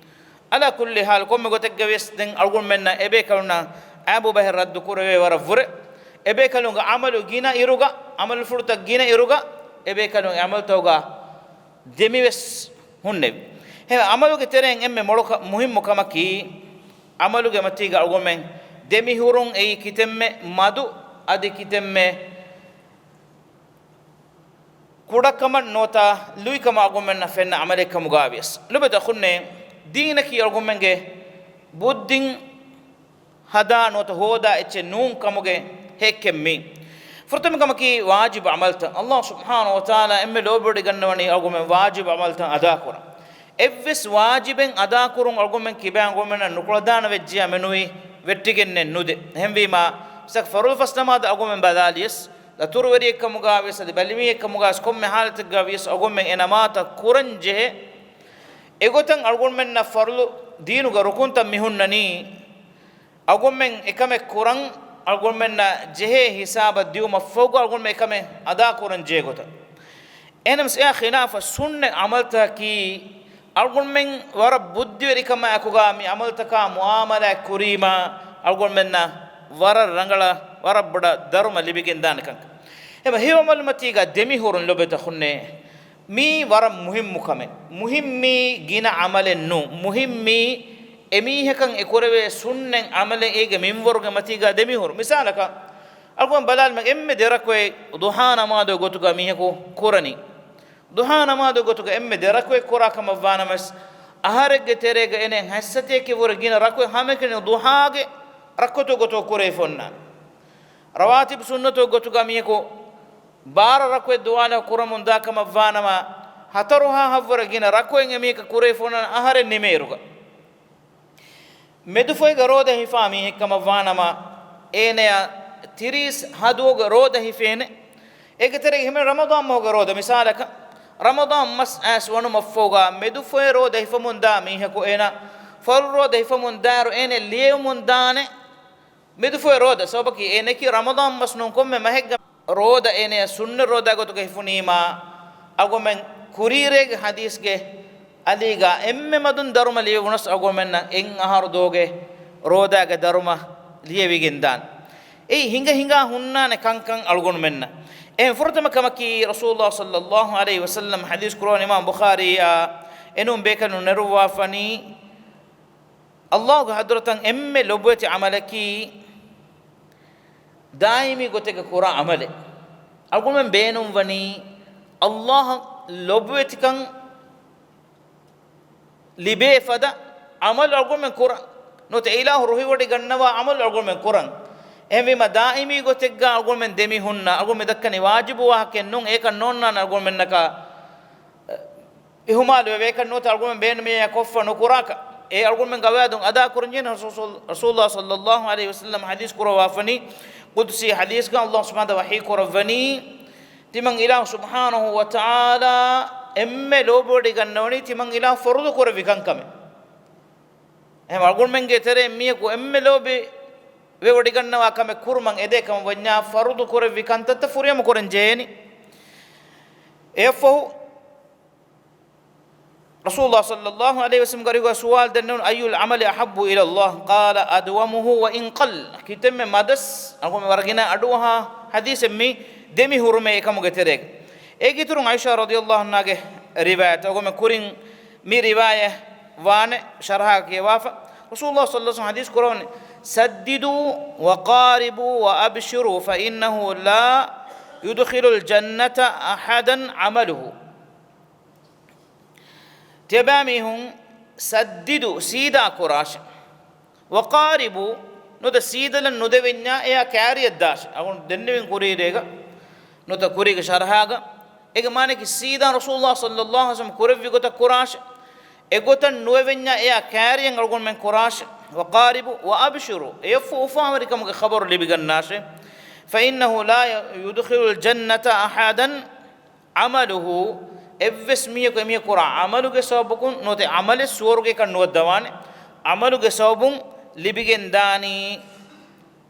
އަލާ ކުއްލި ހާލް، ކޮންމެ ގޮތެއްގަވިޔަސް ދެން އަޅުގަނޑުމެންނަށް އެބޭކަލުންނަށް އާބު ބަހެއް ރައްދު ކުރެވޭ ވަރަށް ވުރެ. އެބޭކަލުންގެ އަމަލު ގިނަ އިރުގަ، އަމަލުފުޅުތައް ގިނަ އިރުގަ، އެބޭކަލުން އެ އަމަލުތަކުގަ ދެމިވެސް ހުންނެވި. އެހެން އަމަލުގެ ތެރެއިން އެންމެ މޮޅު ކަ-، މުހިއްމު ކަމަކީ، އަމަލުގެ މަތީގަ އަޅުގަނޑުމެން ދެމިހުރުން އެއީ ކިތަންމެ މަދު، އަދި ކިތަންމެ ކުޑަކަމަށް ނުވަތަ ލުއިކަމަށް އަޅުގަނޑުމެންނަށް ފެންނަ އަމަލެއް ކަމުގަ ވިޔަސް. ލޮބުވެތި އަޚުންނޭ، ދީނަކީ އަޅުގަނޑުމެންގެ ބުއްދިން ހަދާ ނުވަތަ ހޯދާ އެއްޗެއް ނޫން ކަމުގެ ހެއްކެއް މީ. ފުރަތަމަ ކަމަކީ ވާޖިބު އަމަލްތައް. އައްލާހު ސުބްޙާނަހު ވަތަޢާލާ އެންމެ ލޯބިވެވޮޑިގަންނަވަނީ އަޅުގަނޑުމެން ވާޖިބު އަމަލްތައް އަދާކުރަން. އެއްވެސް ވާޖިބެއް އަދާކުރުން އަޅުގަނޑުމެން ކިބައިން އަޅުގަނޑުމެންނަށް ނުކުޅަދާނަ ވެއްޖިއްޔާ މެނުވީ ވެއްޓިގެންނެއް ނުދޭ. އެހެންވީމާ، މިސާލަކަށް ފަރުޟު ފަސް ނަމާދު އަޅުގަނޑުމެން ބަލާލިޔަސް، ދަތުރުވެރިއެއް ކަމުގަ ވިޔަސް އަދި ބަލިމީހެއް ކަމުގަ ވިޔަސް ކޮންމެ ހާލަތެއްގަ ވިޔަސް އަޅުގަނޑުމެން އެ ނަމާދުތައް ކުރަން ޖެހޭ. އެގޮތަށް އަޅުގަނޑުމެންނަށް ފަރުޟު ދީނުގެ ރުކުންތައް މި ހުންނަނީ، އަޅުގަނޑުމެން އެކަމެއް ކުރަން އަޅުގަނޑުމެންނަށް ޖެހޭ ހިސާބަށް ދިއުމަށްފަހުގަ އަޅުގަނޑުމެން އެކަމެއް އަދާކުރަން ޖެހޭ ގޮތަށް. އެހެނަސް އެއާ ޚިލާފަށް ސުންނަތް އަމަލްތަކަކީ، އަޅުގަނޑުމެން ވަރަށް ބުއްދިވެރިކަމާ އެކުގަ މި އަމަލްތަކާ މުޢާމަލާތް ކުރީމާ، އަޅުގަނޑުމެންނަށް ވަރަށް ރަނގަޅަށް، ވަރަށް ބޮޑަށް ދަރުމަ ލިބިގެންދާނެ ކަންކަން. އެމަ ހެޔޮ އަމަލުމަތީގަ ދެމިހުރުން ލޮބުވެތި އަޚުންނޭ. މީ ވަރަށް މުހިއްމު ކަމެއް. މުހިއްމީ ގިނަ އަމަލެއް ނޫން. މުހިއްމީ އެމީހަކަށް އެކުރެވޭ ސުންނަތް އަމަލެއް އޭގެ މިންވަރުގެ މަތީގަ ދެމިހުރު. މިސާލަކަށް، އަޅުގަނޑު ބަލާލަމާ އެންމެ ދެރަކުޢަތް ޟުޙާ ނަމާދުގެ ގޮތުގަ މީހަކު ކުރަނީ. ޟުޙާ ނަމާދުގެ ގޮތުގަ އެންމެ ދެރަކުޢަތް ކުރާ ކަމަށް ވާނަމަވެސް، އަހަރެއްގެ ތެރޭގަ އޭނަ ހަތް ސަތޭކަ ވުރެ ގިނަ ރަކުޢަތް ހަމައެކަނި ޟުޙާގެ ރައްކަތުގެ ގޮތުގަ ކުރެވިފަ އޮންނާނެ. ރަވާތިބު ސުންނަތުގެ ގޮތުގަ މީހަކު ބާރަ ރަކުޢަތް ދުވާލަކު ކުރަމުން ދާ ކަމަށް ވާނަމަ، ހަތަރު ހާހަށްވުރެ ގިނަ ރަކުޢަތް އެމީހަކަށް ކުރެވިފަ އޮންނާނެ އަހަރެއް ނިމޭއިރުގަ. މެދުފޮއިގަ ރޯދަ ހިފާ މީހެއް ކަމަށް ވާނަމަ، އޭނަޔަށް ތިރީސް ހަ ދުވަހުގެ ރޯދަ ހިފޭނެ. އޭގެ ތެރޭގަ ހިމެނޭ ރަމަޟާން މަހުގެ ރޯދަ. މިސާލަކަށް، ރަމަޟާން މަސް އައިސް ވަނުމަށްފަހުގަ މެދުފޮއި ރޯދަ ހިފަމުން ދާ މީހަކު އޭނަ ފަރުޟު ރޯދަ ހިފަމުން ދާއިރު އޭނަ ލިޔެވުމުން ދާނެ މެދުފޮއި ރޯދަ. ސަބަބަކީ އޭނައަކީ ރަމަޟާން މަސް ނޫން ކޮންމެ މަހެއްގަ ރޯދަ އޭނަޔަށް ސުންނަ ރޯދާ ގޮތުގަ ހިފުނީމާ، އަޅުގަނޑުމެން ކުރީރޭގެ ޙަދީޘްގެ އަލީގަ އެންމެ މަދުން ދަރުމަ ލިޔެވުނަސް އަޅުގަނޑުމެންނަށް އެއް އަހަރު ދުވަހުގެ ރޯދާގެ ދަރުމަ ލިޔެވިގެން ދާނެ. އެއީ ހިނގަ ހިނގާ ހުންނާނެ ކަންކަން އަޅުގަނޑުމެންނަށް. އެހެން ފުރަތަމަ ކަމަކީ، ރަސޫލުﷲ ޞައްލައްލާހު ޢަލައިހި ވަސައްލަމް ޙަދީޘް ކުރައްވަނީ އިމާމް ބުޚާރީއާ އެނޫން ބޭކަލުން ނެރުއްވާފަނީ، ﷲ ގެ ޙަޟްރަތަށް އެންމެ ލޮބުވެތި ޢަމަލަކީ ދާއިމީ ގޮތެއްގަ ކުރާ ޢަމަލެއް. އަޅުގަނޑުމެން ބޭނުންވަނީ ﷲ އަށް ލޮބުވެތިކަން ލިބޭ ފަދަ ޢަމަލު އަޅުގަނޑުމެން ކުރަން. ނުވަތަ އިލާހު ރުހިވޮޑިގަންނަވާ ޢަމަލު އަޅުގަނޑުމެން ކުރަން. އެހެންވީމަ، ދާއިމީ ގޮތެއްގަ އަޅުގަނޑުމެން ދެމި ހުންނަ، އަޅުގަނޑު މި ދައްކަނީ ވާޖިބު ވާހަކައެއް ނޫން، އެކަން ނޯންނާނެ އަޅުގަނޑުމެންނަކަށް އިހުމާލު ވެވޭ. އެކަން ނުވަތަ އަޅުގަނޑުމެން ބޭނުމިއްޔާ ކޮށްފަ ނުކުރާކަށް. އެ އަޅުގަނޑުމެން ގަވާއިދުން އަދާ ކުރަންޖެހޭނެ. ރަސޫލު-، ރަސޫލުﷲ ޞައްލައްލާހު ޢަލައިހި ވަސައްލަމް ޙަދީޘް ކުރައްވާފަނީ، ޤުދުސީ ޙަދީޘްގަ ﷲ ސުބްޙާނަހު ވަތަޢާލާ ވަޙީ ކުރައްވަނީ، ތިމަން އިލާހު ސުބްޙާނަހު ވަތަޢާލާ އެންމެ ލޯބިވޮޑިގަންނަވަނީ ތިމަން އިލާހު ފަރުޟު ކުރެއްވި ކަންކަމެއް. އެހެން އަޅުގަނޑުމެންގެ ތެރެއިން މީހަކު އެންމެ ލޯބި ވެވޮޑިގަންނަވާ ކަމެއް ކުރުމަށް އެދޭ ކަމަށް ވަންޏާ، ފަރުޟު ކުރެއްވި ކަންތައްތައް ފުރިހަމަ ކުރަން ޖެހޭނީ. އެއަށްފަހު، ރަސޫލުﷲ ޞައްލައްލާހު ޢަލައިހި ވަސައްލަމް ގަރިގަ ސުވާލު ދެންނެވުނު، "أي العمل أحب إلى الله؟" قال: "أدومه وإن قل." ކިތަންމެ މަދަސް، އަޅުގަނޑު ވަރަށް ގިނަ އަޑުއަހާ ޙަދީޘެއް މި ދެމި ހުރުމޭ އެކަމުގެ ތެރޭގަ. އޭގެ އިތުރުން ޢާއިޝާ ރަޟިޔައްލާހު ޢަންހާގެ ރިވާޔަތް، އަޅުގަނޑު ކުރިން މި ރިވާޔަތް ވާނެ ޝަރަޙަ ކިޔަވާފަ. ރަސޫލުﷲ ޞައްލައްލާހު ޢަލައިހި ވަސައްލަމް ޙަދީޘް ކުރައްވަނީ، "سددوا وقاربوا وأبشروا فإنه لا يدخل الجنة أحدا عمله." ތިޔަބައިމީހުން، "سددوا" ސީދާ ކުރާށެ، "وقاربوا" ނުވަތަ ސީދަލަން ނުދެވެންޏާ އެއާ ކާރިއަށް ދާށެ. އަޅުގަނޑު ދެންނެވިން ކުރީރޭގަ ނުވަތަ ކުރީގެ ޝަރަޙާގަ. އޭގެ މާނައަކީ ސީދާ ރަސޫލުﷲ ޞައްލައްލާހު ޢަލައިހި ވަސައްލަމް ކުރެއްވި ގޮތަށް ކުރާށެ. އެގޮތަށް ނުވެވެންޏާ އެއާ ކާރިއަށް އަޅުގަނޑުމެން ކުރާށެ. "وقاربوا وأبشروا" އެއަށްފަހު އުފާވެރިކަމުގެ ޚަބަރު ލިބިގަންނާށެ. "فإنه لا يدخل الجنة أحدا عمله" އެއްވެސް މީހަކު އެމީހަކު ކުރާ ޢަމަލުގެ ސަބަބުން ނުވަތަ ޢަމަލެއް ސުވަރުގެއަކަށް ނުވައްދަވާނެ. ޢަމަލުގެ ސަބަބުން ލިބިގެން ދާނީ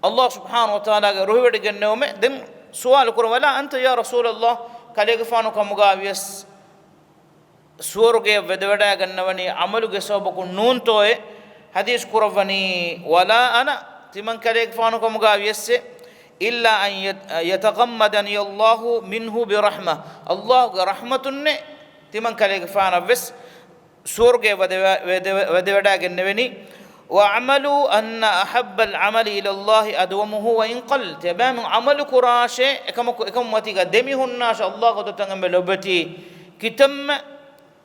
ﷲ ސުބްޙާނަހު ވަތަޢާލާގެ ރުހިވޮޑިގެންނެވުމެއް. ދެން ސުވާލު ކުރަން، ولا أنت يا رسول الله، ކަލޭގެފާނު ކަމުގަ ވިޔަސް ސުވަރުގެ ވެދެވަޑައިގަންނަވަނީ ޢަމަލުގެ ސަބަބަކުން ނޫންތޯއޭ؟ ޙަދީޘް ކުރައްވަނީ، ولا أنا، ތިމަން ކަލޭގެފާނު ކަމުގަ ވިޔަސްއެ، إلا أن يت-، يتغمدني الله منه برحمة، ﷲ ގެ ރަޙްމަތުންނޭ ތިމަން ކަލޭގެފާނަށްވެސް ސުވަރުގެ ވެދެވަ-، ވެދެވަ-، ވެދެވަޑައިގެންނެވެނީ. وأعمل أن أحب العمل إلى الله أدومه وإن قل، ތިޔަބައިމީހުން ޢަމަލު ކުރާށޭ، އެކަމަކު، އެކަމަކު މަތީގަ ދެމި ހުންނާށޭ، ﷲ ގެ ހަޟްރަތުން އެންމެ ލޮބުވެތި ކިތަންމެ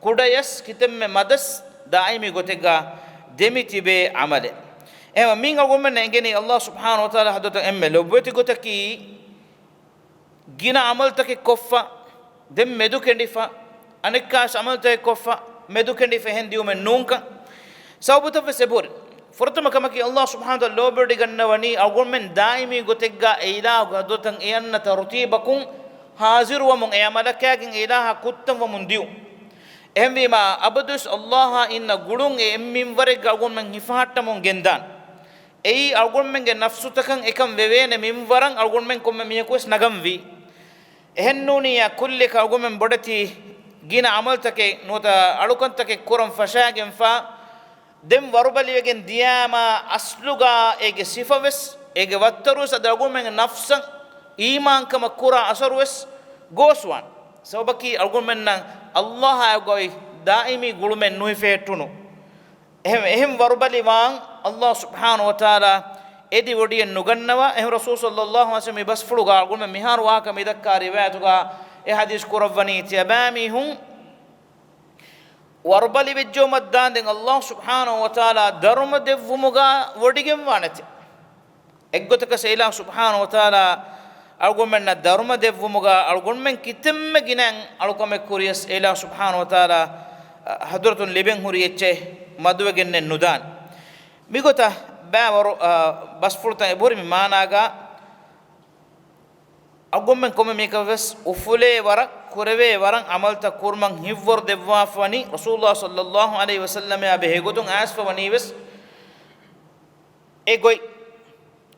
ކުޑަޔަސް ކިތަންމެ މަދަސް ދާއިމީ ގޮތެއްގަ ދެމި ތިބޭ ޢަމަލެއް. އެހެންވީމަ މިއިން އަޅުގަނޑުމެންނަށް އެނގެނީ ﷲ ސުބްޙާނަހޫ ވަތަޢާލާ ހަޟްރަތުން އެންމެ ލޮބުވެތި ގޮތަކީ، ގިނަ ޢަމަލުތަކެއް ކޮށްފަ، ދެން މެދުކެނޑިފަ، އަނެއްކާވެސް ޢަމަލުތަކެއް ކޮށްފަ، މެދުކެނޑިފަ އެހެން ދިޔުމެއް ނޫންކަން. ސަބަބުތައްވެސް އެބަހުރި. ފުރަތަމަ ކަމަކީ، ﷲ ސުބްޙާނަހޫ ވަތަޢާލާ ލޯބިވެޑިގަންނަވަނީ އަޅުގަނޑުމެން ދާއިމީ ގޮތެއްގަ އެ އިލާހުގެ ޙަޟްރަތަށް އެ އަންނަ ތަރުތީބަކުން ޙާޟިރުވަމުން، އެ ޢަމަލަކާގެން އެ އިލާހާ ކުއްތަންވަމުން ދިޔުން. އެހެންވީމަ، އަބަދުވެސް ﷲ އާ އިންނަ ގުޅުން އެ އެއް މިންވަރެއްގަ އަޅުގަނޑުމެން ހިފަހައްޓަމުން ގެންދާން. އެއީ އަޅުގަނޑުމެންގެ ނަފްސުތަކަށް އެކަން ވެވޭނެ މިންވަރަށް އަޅުގަނޑުމެން ކޮންމެ މީހަކުވެސް ނަގަންވީ. އެހެންނޫނިއްޔާ ކުއްލިއަކަށް އަޅުގަނޑުމެން ބޮޑެތި ގިނަ ޢަމަލުތަކެއް ނުވަތަ އަޅުކަންތަކެއް ކުރަން ފަށާގެންފަ، ދެން ވަރުބަލިވެގެން ދިޔާމާ، އަސްލުގަ އޭގެ ސިފަވެސް، އޭގެ ވައްތަރުވެސް އަދި އަޅުގަނޑުމެންގެ ނަފްސަށް އީމާންކަމަށް ކުރާ އަސަރުވެސް ގޯސްވާނެ. ސަބަބަކީ އަޅުގަނޑުމެންނަށް ﷲ އާއި އޮތް ދާއިމީ ގުޅުމެއް ނުހިފެހެއްޓުނު. އެހެން، އެހެން ވަރުބަލިވާން ﷲ ސުބްޙާނަހޫ ވަތަޢާލާ އެދި ވޮޑިއެއް ނުގަންނަވާ. އެހެން ރަސޫލު ޞައްލައްލާހު ޢަލައިހި ވަސައްލަމަ މި ބަސްފުޅުގަ އަޅުގަނޑުމެން މިހާރު ވާހަކަ މި ދައްކާ ރިވާޔަތުގަ އެ ޙަދީޘް ކުރައްވަނީ، ތިޔަބައިމީހުން ވަރުބަލިވެއްޖައުމަށްދާންދެން ﷲ ސުބްޙާނަހޫ ވަތަޢާލާ ދަރުމަ ދެއްވުމުގަ ވޮޑިގެންވާނެތެ. އެއްގޮތަކަސް އެ އިލާހު ސުބްޙާނަހޫ ވަތަޢާލާ އަޅުގަނޑުމެންނަށް ދަރުމަ ދެއްވުމުގަ އަޅުގަނޑުމެން ކިތަންމެ ގިނައިން އަޅުކަމެއް ކުރިޔަސް، އެ އިލާހު ސުބްޙާނަހޫ ވަތަޢާލާ ޙަޟްރަތުން ލިބެން ހުރި އެއްޗެއް މަދުވެގެންނެއް ނުދާނެ. މިގޮތަށް ބައިވަރު، އަ، ބަސްފުޅުތައް އެބަހުރި މި މާނާގަ، އަޅުގަނޑުމެން ކޮންމެ މީހަކަށްވެސް އުފުލޭ ވަރަށް، ކުރެވޭ ވަރަށް ޢަމަލުތައް ކުރުމަށް ހިތްވަރު ދެއްވާފަވަނީ، ރަސޫލުﷲ ޞައްލައްލާހު ޢަލައިހި ވަސައްލަމައާ ބެހޭ ގޮތުން އައިސްފަވަނީވެސް އެ ގޮތް.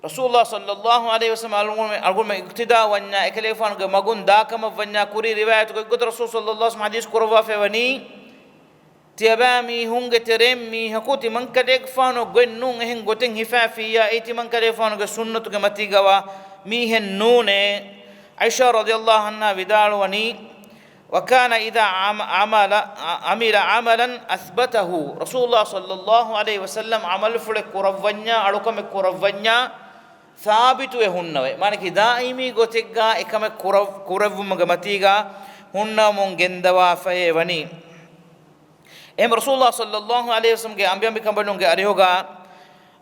ރަސޫލުﷲ ޞައްލައްލާހު ޢަލައިހި ވަސައްލަމަ އަޅުގަނޑުމެން، އަޅުގަނޑުމެން އިޤްތިދާ ވަންޏާ، އެކަލޭގެފާނުގެ މަގުން ދާކަމަށް ވަންޏާ ކުރި ރިވާޔަތުގައި އެއްގޮތަށް ރަސޫލު ޞައްލައްލާހު ޢަލައިހި ވަސައްލަމަ ޙަދީޘް ކުރައްވާފައިވަނީ، ތިޔަބައިމީހުންގެ ތެރެއިން މީހަކު ތިމަންކަލޭގެފާނު ގޮތް ނޫން، އެހެން ގޮތެއް ހިފާފިއްޔާ، އެއީ ތިމަންކަލޭގެފާނުގެ ސުންނަތުގެ މަތީގަވާ މީހެއް ނޫނޭ. ޢާއިޝާ ރަޟިޔައްލާހު ޢަންހާ ވިދާޅުވަނީ، وكان إذا عم-، عمل، عمل عملا أثبته، ރަސޫލުﷲ ޞައްލައްލާހު ޢަލައިހި ވަސައްލަމަ ޢަމަލުފުޅެއް ކުރައްވަންޏާ، އަޅުކަމެއް ކުރައްވަންޏާ، ސާބިތުވެ ހުންނަވައި. މާނަކީ ދާއިމީ ގޮތެއްގަ އެކަމެއް ކުރަ-، ކުރެއްވުމުގެ މަތީގަ ހުންނަވަމުން ގެންދަވާފައޭ ވަނީ. އެހެން ރަސޫލުﷲ ޞައްލައްލާހު ޢަލައިހި ވަސައްލަމަގެ އަނބިއަނބިކަނބަލުންގެ އަރިހުގަ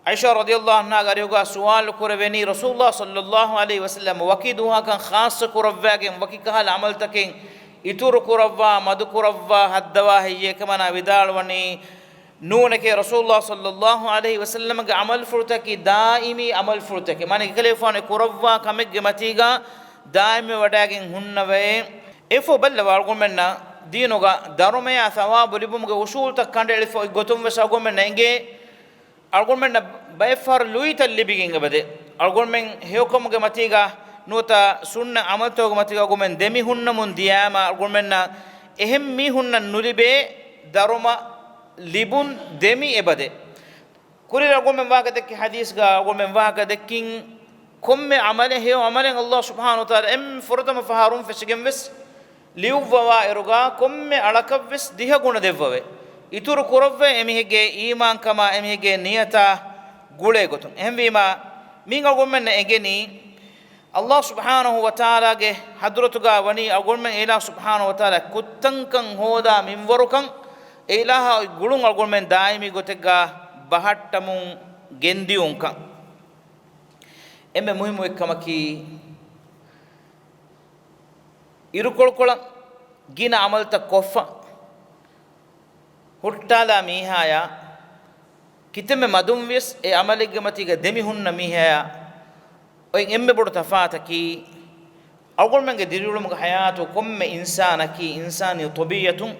ޢާއިޝާ ރަޟިޔައްލާހު ޢަންހާގެ އަރިހުގަ ސުވާލު ކުރެވެނީ، ރަސޫލުﷲ ޞައްލައްލާހު ޢަލައިހި ވަސައްލަމަ ވަކި ދުވަހަކަށް ޚާއްޞަ ކުރައްވާގެން ވަކި ކަހަލަ ޢަމަލުތަކެއް އިތުރު ކުރައްވާ، މަދު ކުރައްވާ، ހައްދަވާ ހެއްޔޭ؟ އެކަމަނާ ވިދާޅުވަނީ، ނޫނެކޭ، ރަސޫލުﷲ ޞައްލައްލާހު ޢަލައިހި ވަސައްލަމަގެ ޢަމަލުފުޅުތަކީ ދާއިމީ ޢަމަލުފުޅުތަކެއް. މާނަ އެކަލޭގެފާނު ކުރައްވާ ކަމެއްގެ މަތީގަ ދާއިމްވެވަޑައިގެން ހުންނަވައޭ. އެފޯ ބައްލަވާ އަޅުގަނޑުމެންނަށް ދީނުގަ ދަރުމަޔާ ޘަވާބު ލިބުމުގެ އުޞޫލުތައް ކަނޑައެޅިފަ އޮތް ގޮތުން ވެސް އަޅުގަނޑުމެންނަށް އެނގޭ، އަޅުގަނޑުމެންނަށް ބައެއްފަހަރު ލުއިތައް ލިބިގެން އެބަދޭ. އަޅުގަނޑުމެން ހެޔޮކަމުގެ މަތީގަ ނުވަތަ ސުންނަ ޢަމަލުތަކުގެ މަތީގަ އަޅުގަނޑުމެން ދެމި ހުންނަމުން ދިޔާމަ އަޅުގަނޑުމެންނަށް އެހެން މީހުންނަށް ނުލިބޭ ދަރުމަ ލިބުން ދެމި އެބަދޭ. ކުރި އަޅުގަނޑުމެން ވާހަކަ ދެއްކި ޙަދީޘްގަ އަޅުގަނޑުމެން ވާހަކަ ދެއްކިން ކޮންމެ ޢަމަލެއް ހެޔޮ ޢަމަލެއް ﷲ ސުބްޙާނަހޫ ވަތަޢާލާ އެންމެ ފުރަތަމަ ފަހަރުން ފެށިގެން ވެސް ލިޔުއްވަވާ އިރުގަ ކޮންމެ އަޅަކަށްވެސް ދިހަ ގުނަ ދެއްވަވޭ. އިތުރު ކުރައްވައޭ އެމީހެއްގެ އީމާންކަމާ އެމީހެއްގެ ނިޔަތާ ގުޅޭ ގޮތުން. އެހެންވީމާ، މިއިން އަޅުގަނޑުމެންނަށް އެނގެނީ، ﷲ ސުބްޙާނަހޫ ވަތަޢާލާގެ ޙަޟްރަތުގަ ވަނީ އަޅުގަނޑުމެން އެ އިލާހު ސުބްޙާނަހޫ ވަތަޢާލާ ކުއްތަންކަން ހޯދާ މިންވަރުކަން، އެ އިލާހާ ގުޅުން އަޅުގަނޑުމެން ދާއިމީ ގޮތެއްގަ ބަހައްޓަމުން ގެންދިޔުންކަން. އެންމެ މުހިއްމު އެއްކަމަކީ، އިރުކޮޅުކޮޅަށް ގިނަ ޢަމަލުތައް ކޮށްފަ ހުއްޓާލާ މީހާޔާ، ކިތަންމެ މަދުންވިޔަސް އެ ޢަމަލެއްގެ މަތީގަ ދެމި ހުންނަ މީހާޔާ އޮތް އެންމެ ބޮޑު ތަފާތަކީ، އަޅުގަނޑުމެންގެ ދިރިއުޅުމުގެ ޙަޔާތު ކޮންމެ އިންސާނަކީ އިންސާނީ ޠަބީޢަތުން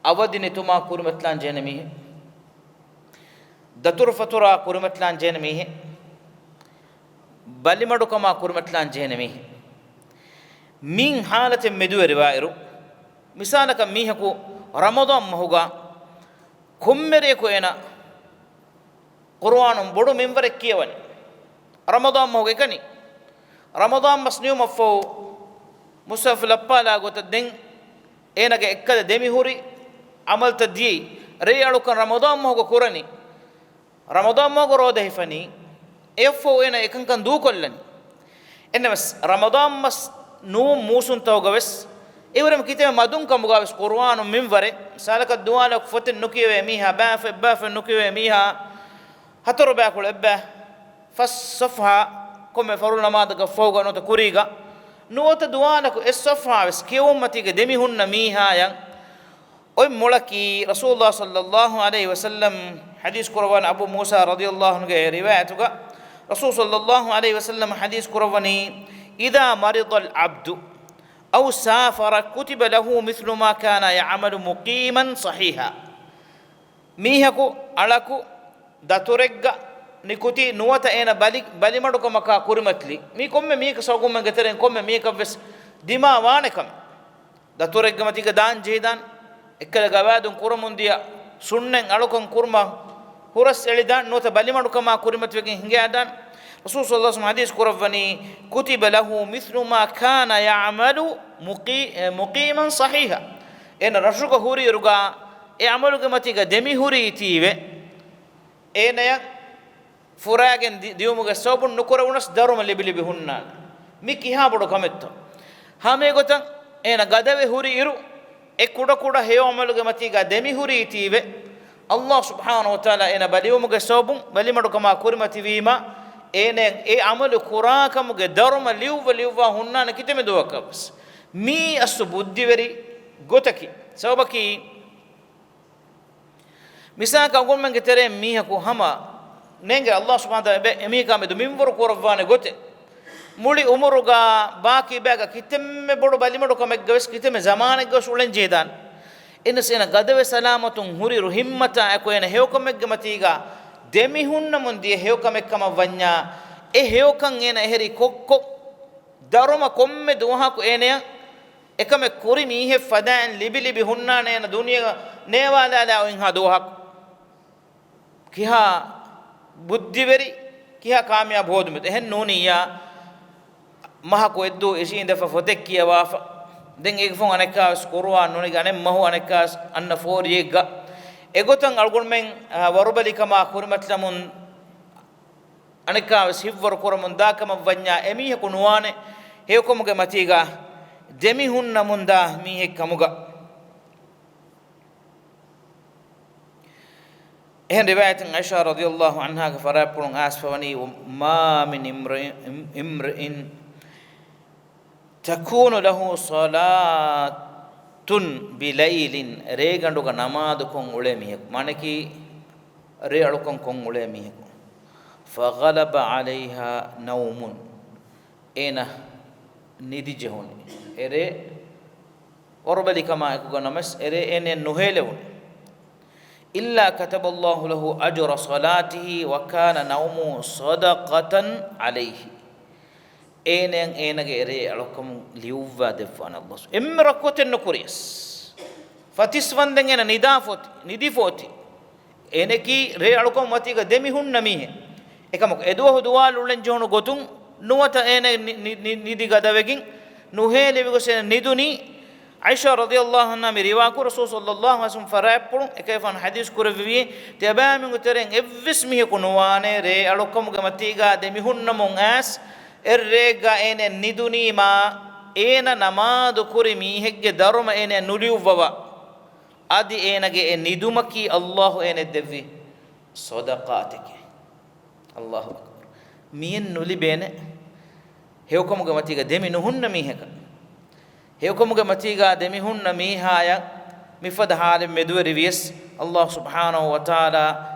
އަވަދި ނެތުމާ ކުރިމަތިލާން ޖެހޭނެ މީހެއް. ދަތުރުފަތުރާ ކުރިމަތިލާން ޖެހޭނެ މީހެއް. ބަލިމަޑުކަމާ ކުރިމަތިލާން ޖެހޭނެ މީހެއް. މިން ހާލަތެއް މެދުވެރިވާއިރު، މިސާލަކަށް މީހަކު ރަމަޟާން މަހުގަ ކޮންމެ ރެއަކު އޭނަ ޤުރުއާނުން ބޮޑު މިންވަރެއް ކިޔަވަނީ. ރަމަޟާން މަހުގަ އެކަނި. ރަމަޟާން މަސް ނިމުމަށްފަހު މުޞްޙަފު ލައްޕާލާ ގޮތަށް ދެން އޭނަގެ އެއްކަލަ ދެމިހުރި ޢަމަލުތައް ދިޔައީ. ރޭ އަޅުކަން ރަމަޟާން މަހުގަ ކުރަނީ. ރަމަޟާން މަހުގަ ރޯދަ ހިފަނީ. އެއަށްފަހު އޭނަ އެކަންކަން ދޫކޮށްލަނީ. އެންނަމަސް ރަމަޟާން މަސް ނޫން މޫސުންތަކުގަވެސް އެވަރަމަ ކިތަންމެ މަދުން ކަމުގަވެސް ޤުރުއާނުން މިންވަރެއް، މިސާލަކަށް ދުވާލަކު ފޮތެއް ނުކިޔެވޭ މީހާ، ބައި ފޮތް، ބައި ފޮތް ނުކިޔެވޭ މީހާ، ހަތަރު ބަޔަކުޅަ އެއްބަ ފަސް ޞަފްޙާ ކޮންމެ ފަރުޟު ނަމާދަކަށް ފަހުގަ ނުވަތަ ކުރީގަ، ނުވަތަ ދުވާލަކު އެއް ޞަފްޙާވެސް ކިޔެވުމަތީގަ ދެމިހުންނަ މީހާޔަށް އޮތް މޮޅަކީ، ރަސޫލުﷲ ޞައްލަﷲ ޢަލައިހި ވަސައްލަމް ޙަދީޘް ކުރައްވާނެ އަބޫ މޫސާ ރަޟިޔަﷲ ޢަންހުގެ ރިވާޔަތުގަ، ރަސޫލު ޞައްލަﷲ ޢަލައިހި ވަސައްލަމް ޙަދީޘް ކުރައްވަނީ، إذا مرض العبد أو سافر كتب له مثل ما كان يعمل مقيما صحيحا. މީހަކު އަޅަކު ދަތުރެއްގަ ނިކުތީ ނުވަތަ އޭނަ ބަލި، ބަލިމަޑުކަމަކާ ކުރިމަތިލީ. މީ ކޮންމެ މީހަކަށް ސަބަބުން ގެތެރެއިން ކޮންމެ މީހަކަށްވެސް ދިމާވާނެ ކަމެއް. ދަތުރެއްގެ މަތީގަ ދާން ޖެހިދާން، އެއްކަލަ ގަވާއިދުން ކުރަމުން ދިޔަ ސުންނަތް އަޅުކަން ކުރުމަށް ހުރަސް އެޅިދާން، ނުވަތަ ބަލިމަޑުކަމާ ކުރިމަތިވެގެން ހިނގައިދާން. ރަސޫލު ޞައްލަﷲ ޢަލައިހި ވަސައްލަމް ޙަދީޘް ކުރައްވަނީ، كتب له مثل ما كان يعمل مقي، مقيما صحيحا. އޭނަ ރަށުގަ ހުރިއިރުގަ އެ ޢަމަލުގެ މަތީގަ ދެމިހުރީތީވެ، އޭނަޔަށް ފުރާގެން ދި، ދިޔުމުގެ ސަބަބުން ނުކުރެވުނަސް ދަރުމަ ލިބި ލިބި ހުންނާނެ. މި ކިހާ ބޮޑު ކަމެއްތޯ؟ ހަމައެގޮތަށް އޭނަ ގަދަވެ ހުރިއިރު، އެ ކުޑަކުޑަ ހެޔޮ ޢަމަލުގެ މަތީގަ ދެމިހުރީތީވެ، ﷲ ސުބްޙާނަހޫ ވަތަޢާލާ އޭނަ ބަލިވުމުގެ ސަބަބުން ބަލިމަޑުކަމާ ކުރިމަތިވީމަ، އޭނަ އެ ޢަމަލު ކުރާކަމުގެ ދަރުމަ ލިޔުއްވަ ލިޔުއްވާ ހުންނާނެ ކިތަންމެ ދުވަހަކަށްވެސް. މީ އަސްލު ބުއްދިވެރި ގޮތަކީ. ސަބަބަކީ، މިސާލަކަށް އަޅުގަނޑުމެންގެ ތެރެއިން މީހަކު ހަމަ ނޭނގެ ﷲ ސުބްޙާނަހޫ ވަތަޢާލާ އެބަ، އެމީހަކާ މެދު މިންވަރު ކުރައްވާނެ ގޮތެއް، މުޅި އުމުރުގަ ބާކީ ބަޔަކަށް ކިތަންމެ ބޮޑު ބަލިމަޑުކަމެއްގަވެސް ކިތަންމެ ޒަމާނެއްގަވެސް އުޅެން ޖެހިދާނެ. އެހެނަސް އޭނަ ގަދަވެ ސަލާމަތުން ހުރިއިރު ހިންމަތާ އެކު އޭނަ ހެޔޮކަމެއްގެ މަތީގަ ދެމިހުންނަމުން ދިޔަ ހެޔޮކަމެއް ކަމަށް ވަންޏާ، އެ ހެޔޮކަން އޭނަ އެހެރީ ކޮށްކޮށް، ދަރުމަ ކޮންމެ ދުވަހަކު އޭނަޔަށް އެކަމެއް ކުރި މީހެއް ފަދައިން ލިބި ލިބި ހުންނާނެ އޭނަ ދުނިޔެގަ ނޭވާލާލާ އޮތްހާ ދުވަހަކު. ކިހާ ބުއްދިވެރި، ކިހާ ކާމިޔާބު ހޯދުމެއް. އެހެން ނޫނިއްޔާ، މަހަކު އެއްދުވަހު އިށީނދެފަ ފޮތެއް ކިޔަވާފަ، ދެން އޭގެ ފަހުން އަނެއްކާވެސް ޤުރުއާން ނުނިގި އަނެއް މަހު އަނެއްކާވެސް އަންނަ ފޯރިއެއްގަ. އެގޮތަށް އަޅުގަނޑުމެން، އާ، ވަރުބަލިކަމާ ކުރިމަތިލަމުން އަނެއްކާވެސް ހިތްވަރު ކުރަމުން ދާ ކަމަށް ވަންޏާ، އެމީހަކު ނުވާނެ ހެޔޮކަމުގެ މަތީގަ ދެމިހުންނަމުންދާ މީހެއް ކަމުގަ. އެހެން ރިވާޔަތެއް ޢާއިޝާ ރަޟިޔަﷲ ޢަންހާގެ ފަރާތްޕުޅުން އައިސްފަވަނީ، ما من امرئ، امرئ تكون له صلاة بليل، ރޭގަނޑުގަ ނަމާދު ކޮށް އުޅޭ މީހަކު، މާނައަކީ ރޭ އަޅުކަން ކޮށް އުޅޭ މީހަކު، فغلب عليها نوم، އޭނަ ނިދި ޖެހުނީ، އެރޭ ވަރުބަލިކަމާ އެކުގަ ނަމަސް އެރޭ އޭނަ ނުހޭލެވުނީ. إلا كتب الله له أجر صلاته وكان نومه صدقة عليه. އޭނައަށް އޭނަގެ އެރޭ އަޅުކަމުން ލިޔުއްވާ ދެއްވާނެ ﷲ. އެންމެ ރައްކޮތެއް ނުކުރިޔަސް، ފަތިސް ވަންދެން އޭނަ ނިދާފޯތި، ނިދިފޯތި. އޭނައަކީ ރޭ އަޅުކަމު މަތީގަ ދެމިހުންނަ މީހެއް. އެކަމަކު، އެދުވަހު ދުވާލު އުޅެން ޖެހުނު ގޮތުން ނުވަތަ އޭނަ ނި، ނި، ނި، ނިދި ގަދަވެގެން ނުހޭލެވި ގޮސް އޭނަ ނިދުނީ. ޢާއިޝާ ރަޟިޔަﷲ ޢަންހާ މި ރިވާކުރި ރަސޫލު ޞައްލަﷲ ޢަލައިހި ވަސައްލަމް ފަރާތްޕުޅުން އެކަލޭގެފާނު ޙަދީޘް ކުރެއްވި، ތިޔަބައިމީހުންގެ ތެރެއިން އެއްވެސް މީހަކު ނުވާނެ ރޭ އަޅުކަމުގެ މަތީގަ ދެމިހުންނަމުން އައިސް އެއްރެއެއްގަ އޭނަ ނިދުނީމާ، އޭނަ ނަމާދު ކުރި މީހެއްގެ ދަރުމަ އޭނަ ނުލިޔުއްވަވާ. އަދި އޭނަގެ އެ ނިދުމަކީ ﷲ އޭނަ ދެއްވި ޞަދަޤާތެކޭ. ﷲ އަކްބަރު. މިއެއް ނުލިބޭނެ ހެޔޮކަމުގެ މަތީގަ ދެމި ނުހުންނަ މީހަކަށް. ހެޔޮކަމުގެ މަތީގަ ދެމިހުންނަ މީހާޔަށް މިފަދަ ޙާލެއް މެދުވެރިވިޔަސް، ﷲ ސުބްޙާނަހޫ ވަތަޢާލާ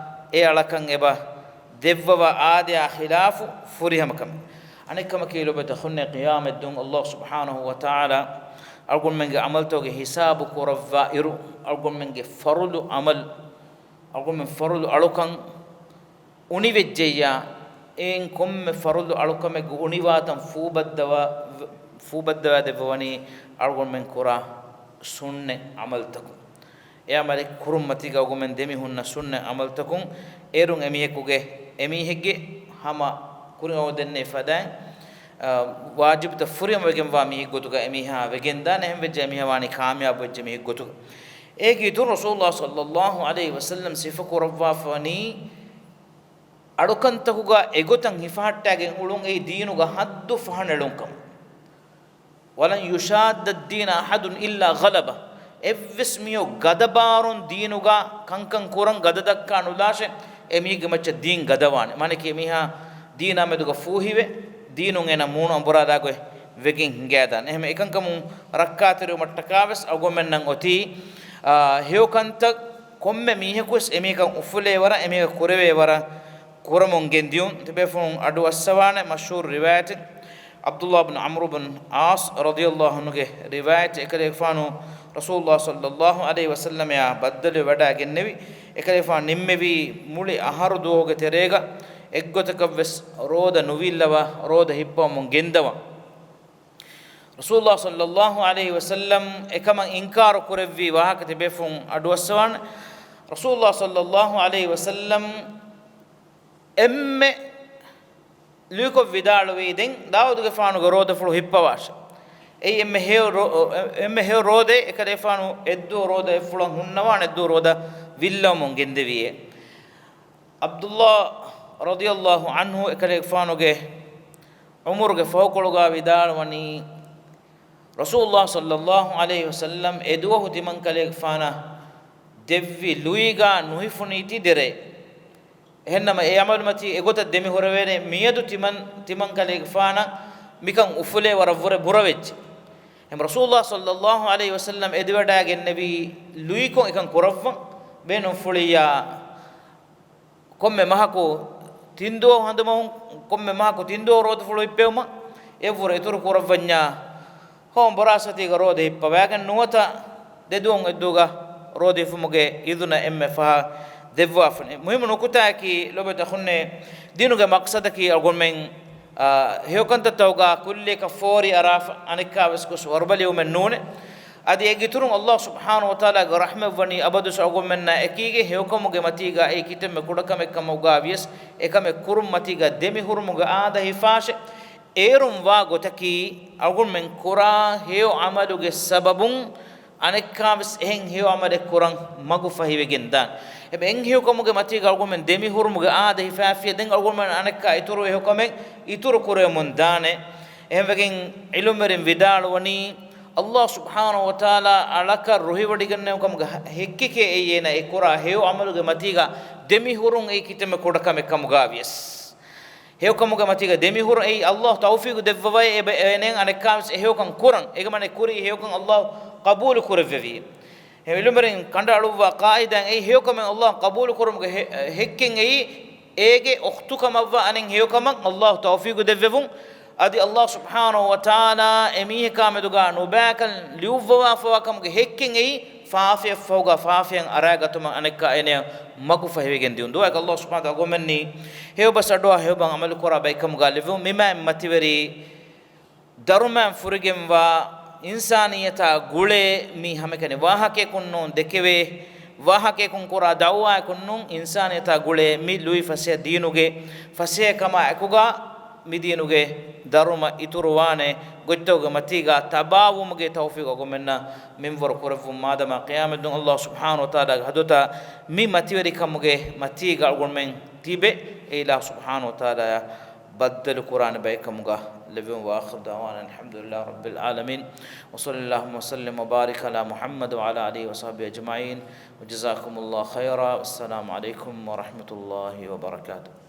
އެ އަޅަކަށް އެބަ ދެއްވަވާ އާދަޔާ ޚިލާފު ފުރިހަމަ ކަމެއް. އަނެއް ކަމަކީ ލޮބުވެތި އަޚުންނޭ، ޤިޔާމަތްދުވަހު ﷲ ސުބްޙާނަހޫ ވަތަޢާލާ އަޅުގަނޑުމެންގެ ޢަމަލުތަކުގެ ހިސާބު ކުރައްވާ އިރު، އަޅުގަނޑުމެންގެ ފަރުޟު ޢަމަލު، އަޅުގަނޑުމެން ފަރުޟު އަޅުކަން އުނިވެއްޖެއްޔާ، އެއިން ކޮންމެ ފަރުޟު އަޅުކަމެއްގެ އުނިވާތަން ފޫބައްދަވާ، ފޫބައްދަވާދެއްވަވަނީ އަޅުގަނޑުމެން ކުރާ ސުންނަތް ޢަމަލުތަކުން. އެ ޢަމަލެއް ކުރުން މަތީގަ އަޅުގަނޑުމެން ދެމިހުންނަ ސުންނަތް ޢަމަލުތަކުން. އޭރުން އެމީހަކުގެ، އެމީހެއްގެ ހަމަ ކުރިން އަޅުގަނޑު ދެންނެވި ފަދައިން، އާ، ވާޖިބުތައް ފުރިހަމަވެގެންވާ މީހެއްގެ ގޮތުގަ އެމީހާ ވެގެންދާނެ. އެހެންވެއްޖެ އެމީހާ ވާނީ ކާމިޔާބުވެއްޖެ މީހެއްގެ ގޮތުގަ. އޭގެ އިތުރުން ރަސޫލުﷲ ޞައްލައްލާހު ޢަލައިހި ވަސައްލަމް ސިފަކުރައްވާފަވަނީ، އަޅުކަންތަކުގަ އެގޮތަށް ހިފަހައްޓާގެން އުޅުން އެއީ ދީނުގަ ޙައްދު ފަހަނައެޅުން ކަމަށް. ولن يشاد الدين أحد إلا غلبه. އެއްވެސް މީހަކު ގަދަބާރުން ދީނުގަ ކަންކަން ކުރަން ގަދަ ދައްކާ ނުލާށޭ، އެމީހެއްގެ މައްޗަށް ދީން ގަދަވާނެ. މާނައަކީ އެމީހާ ދީނާ މެދުގަ ފޫހިވެ، ދީނުން އޭނަ މޫނު އަނބުރާލާގޮތް ވެގެން ހިނގައިދާނެ. އެހެން އެކަންކަމުން ރައްކާތެރިވުމަށްޓަކާވެސް އަޅުގަނޑުމެންނަށް އޮތީ، އާ، ހެޔޮކަންތައް ކޮންމެ މީހަކުވެސް އެމީހަކަށް އުފުލޭވަރަށް، އެމީހަކަށް ކުރެވޭވަރަށް ކުރަމުން ގެންދިޔުން. ތިބޭފުޅުން އަޑުއައްސަވާނެ މަޝްހޫރު ރިވާޔަތެއް، ޢަބްދުﷲ ބިން ޢަމްރު ބިން ޢާޞް ރަޟިޔަﷲ ޢަންހުގެ ރިވާޔަތެއް. އެކަލޭގެފާނު ރަސޫލުﷲ ޞައްލައްލާހު ޢަލައިހި ވަސައްލަމައާ ބައްދަލުވެވަޑައިގެންނެވި. އެކަލޭގެފާނު ނިންމެވީ މުޅި އަހަރު ދުވަހުގެ ތެރޭގަ އެއްގޮތަކަށްވެސް ރޯދަ ނުވިއްލަވާ ރޯދަ ހިއްޕަވަމުން ގެންދަވަން. ރަސޫލުﷲ ޞައްލައްލާހު ޢަލައިހި ވަސައްލަމް އެކަމަށް އިންކާރު ކުރެއްވި ވާހަކަ ތިބޭފުޅުން އަޑުއައްސަވާނެ. ރަސޫލުﷲ ޞައްލައްލާހު ޢަލައިހި ވަސައްލަމް އެންމެ ލުއިކޮށް ވިދާޅުވީ، ދެން ދާއޫދުގެފާނުގެ ރޯދަފުޅު ހިއްޕަވާށޭ. އެއީ އެންމެ ހެޔޮ ރޯ-، އެންމެ ހެޔޮ ރޯދައެއް. އެކަލޭގެފާނު އެއްދުވަހު ރޯދަ އެއްފުޅަށް ހުންނަވާނެ، އެއްދުވަހު ރޯދަ ވިއްލަވަމުން ގެންދެވިއޭ. ޢަބްދުﷲ ރަޟިޔަﷲ ޢަންހު އެކަލޭގެފާނުގެ ޢުމުރުގެ ފަހުކޮޅުގަ ވިދާޅުވަނީ، ރަސޫލުﷲ ޞައްލައްލާހު ޢަލައިހި ވަސައްލަމް އެދުވަހު ތިމަންކަލޭގެފާނަށް ދެއްވި ލުއިގަ ނުހިފުނީތީ ދެރައެއް. އެހެންނަމަ އެ ޢަމަލުމަތީ އެގޮތަށް ދެމިހުރެވޭނެ. މިއަދު ތިމަން، ތިމަންކަލޭގެފާނަށް މިކަން އުފުލޭ ވަރަށްވުރެ ބުރަވެއްޖެ. އެހެން ރަސޫލުﷲ ޞައްލައްލާހު ޢަލައިހި ވަސައްލަމް އެދިވަޑައިގެންނެވީ ލުއިކޮށް އެކަން ކުރައްވަން. ބޭނުންފުޅިއްޔާ ކޮންމެ މަހަކު ތިންދުވަހު ހަނދުމަހުން، ކޮންމެ މަހަކު ތިންދުވަހު ރޯދަފުޅު ހިއްޕެވުމަށް އެއަށްވުރެ އިތުރު ކުރައްވަންޏާ، ހޯ ބޮރާސްފަތީގަ ރޯދަ ހިއްޕަވާގެން ނުވަތަ ދެދުވަހުން އެއްދުވަހުގަ ރޯދަ ހިފުމުގެ އިޒުނަ އެންމެ ފަހަށް ދެއްވާފަނެ. މުހިއްމު ނުކުތާއަކީ، ލޯބިވެތި އަޚުންނޭ، ދީނުގެ މަޤްޞަދަކީ އަޅުގަނޑުމެން، އާ، ހެޔޮކަންތައްތަކުގަ ކުއްލިއަކަށް ފޯރި އަރާފަ އަނެއްކާވެސް ގޮސް ވަރުބަލިވުމެއް ނޫނޭ. އަދި އޭގެ އިތުރުން ﷲ ސުބްޙާނަހޫ ވަތަޢާލާގެ ރަޙްމަތްވަނީ އަބަދުވެސް އަޅުގަނޑުމެންނާ އެކީގައި. ހެޔޮކަމުގެ މަތީގަ އެއީ ކިތަންމެ ކުޑަކަމެއްކަމުގަ ވިޔަސް، އެކަމެއް ކުރުން މަތީގަ ދެމިހުރުމުގެ އާދަ ހިފާށޭ. އޭރުން ވާ ގޮތަކީ، އަޅުގަނޑުމެން ކުރާ ހެޔޮ ޢަމަލުގެ ސަބަބުން އަނެއްކާވެސް އެހެން ހެޔޮ ޢަމަލެއް ކުރަން މަގު ފަހިވެގެން ދާނެ. އެބަ އެން ހެޔޮކަމުގެ މަތީގަ އަޅުގަނޑުމެން ދެމިހުރުމުގެ އާދަ ހިފާފިޔަ، ދެން އަޅުގަނޑުމެން އަނެއްކާ އިތުރު ހެޔޮކަމެއް އިތުރު ކުރެވެމުން ދާނެ. އެހެންވެގެން ޢިލްމުވެރިން ވިދާޅުވަނީ، ﷲ ސުބްޙާނަހޫ ވަތަޢާލާ އަޅަކަށް ރުހިވޮޑިގެންނެވުނު ކަމުގެ ހެއްކެކޭ އެއީ އޭނަ އެ ކުރާ ހެޔޮ ޢަމަލުގެ މަތީގަ ދެމިހުރުން އެއީ ކިތަންމެ ކުޑަކަމެއް ކަމުގަ ވިޔަސް. ހެޔޮކަމުގެ މަތީގަ ދެމިހުރުން އެއީ ﷲ ތައުފީގު ދެއްވަވައި އެބަ އޭނައަށް އަނެއްކާވެސް އެ ހެޔޮކަން ކުރަން. އޭގެ މާނަ ކުރީ ހެޔޮކަން ﷲ ޤަބޫލު ކުރެއްވެވީ. އެހެން ޢިލްމުވެރިން ކަނޑައަޅުއްވާ ޤާޢިދާއެއް އެއީ ހެޔޮކަމެއް ﷲ ޤަބޫލު ކުރުމުގެ ހެ-، ހެއްކެއް އެއީ އޭގެ އުޚްތުކަމަށްވާ އަނެއް ހެޔޮކަމަށް ﷲ ތައުފީގު ދެއްވެވުން. އަދި ﷲ ސުބްޙާނަހޫ ވަތަޢާލާ އެމީހަކާ މެދުގަ ނުބައިކަން ލިޔުއްވަވާފަވާ ކަމުގެ ހެއްކެއް އެއީ ފާފައަށްފަހުގަ ފާފައިން އަރާގަތުމަށް އަނެއްކާ އޭނަޔަށް މަގު ފަހިވެގެން ދިޔުން. ދުޢާއަކީ ﷲ ސުބްޙާނަހޫ ވަތަޢާލާ އަޅުގަނޑުމެންނީ ހެޔޮބަސް އަޑުއަހާ ހެޔޮބަސް ޢަމަލު ކުރާ ބައެއްކަމުގަ ލެއްވުން. މި މާތް މަތިވެރި ދަރުމައިން ފުރިގެންވާ އިންސާނިއްޔަތާ ގުޅޭ މީ ހަމައެކަނި ވާހަކައަކުން ނޫން، ދެކެވޭ ވާހަކައަކުން ކުރާ ދަޢުވާއަކުން ނޫން، އިންސާނިއްޔަތާ ގުޅޭ މި ލުއި ފަސޭހަ ދީނުގެ ފަސޭހަކަމާ އެކުގަ މި ދީނުގެ ދަރުމަ އިތުރުވާނެ ގޮތްތަކުގެ މަތީގަ ތަބާވުމުގެ ތައުފީޤު އަޅުގަނޑުމެންނަށް މިންވަރު ކުރެއްވުން. މާދަމާ ޤިޔާމަތްދުވަހު ﷲ ސުބްޙާނަހޫ ވަތަޢާލާގެ ޙަޟްރަތަށް މި މަތިވެރިކަމުގެ މަތީގަ އަޅުގަނޑުމެން ތިބެ، އެ އިލާހު ސުބްޙާނަހޫ ވަތަޢާލާއަށް ބައްދަލު ކުރާނެ ބައެއްކަމުގަ ލެއްވެވުން. وآخر دعوانا أن الحمد لله رب العالمين، وصل اللهم وسلم وبارك على محمد وعلى آله وصحبه أجمعين، وجزاكم الله خيرا، والسلام عليكم ورحمة الله وبركاته.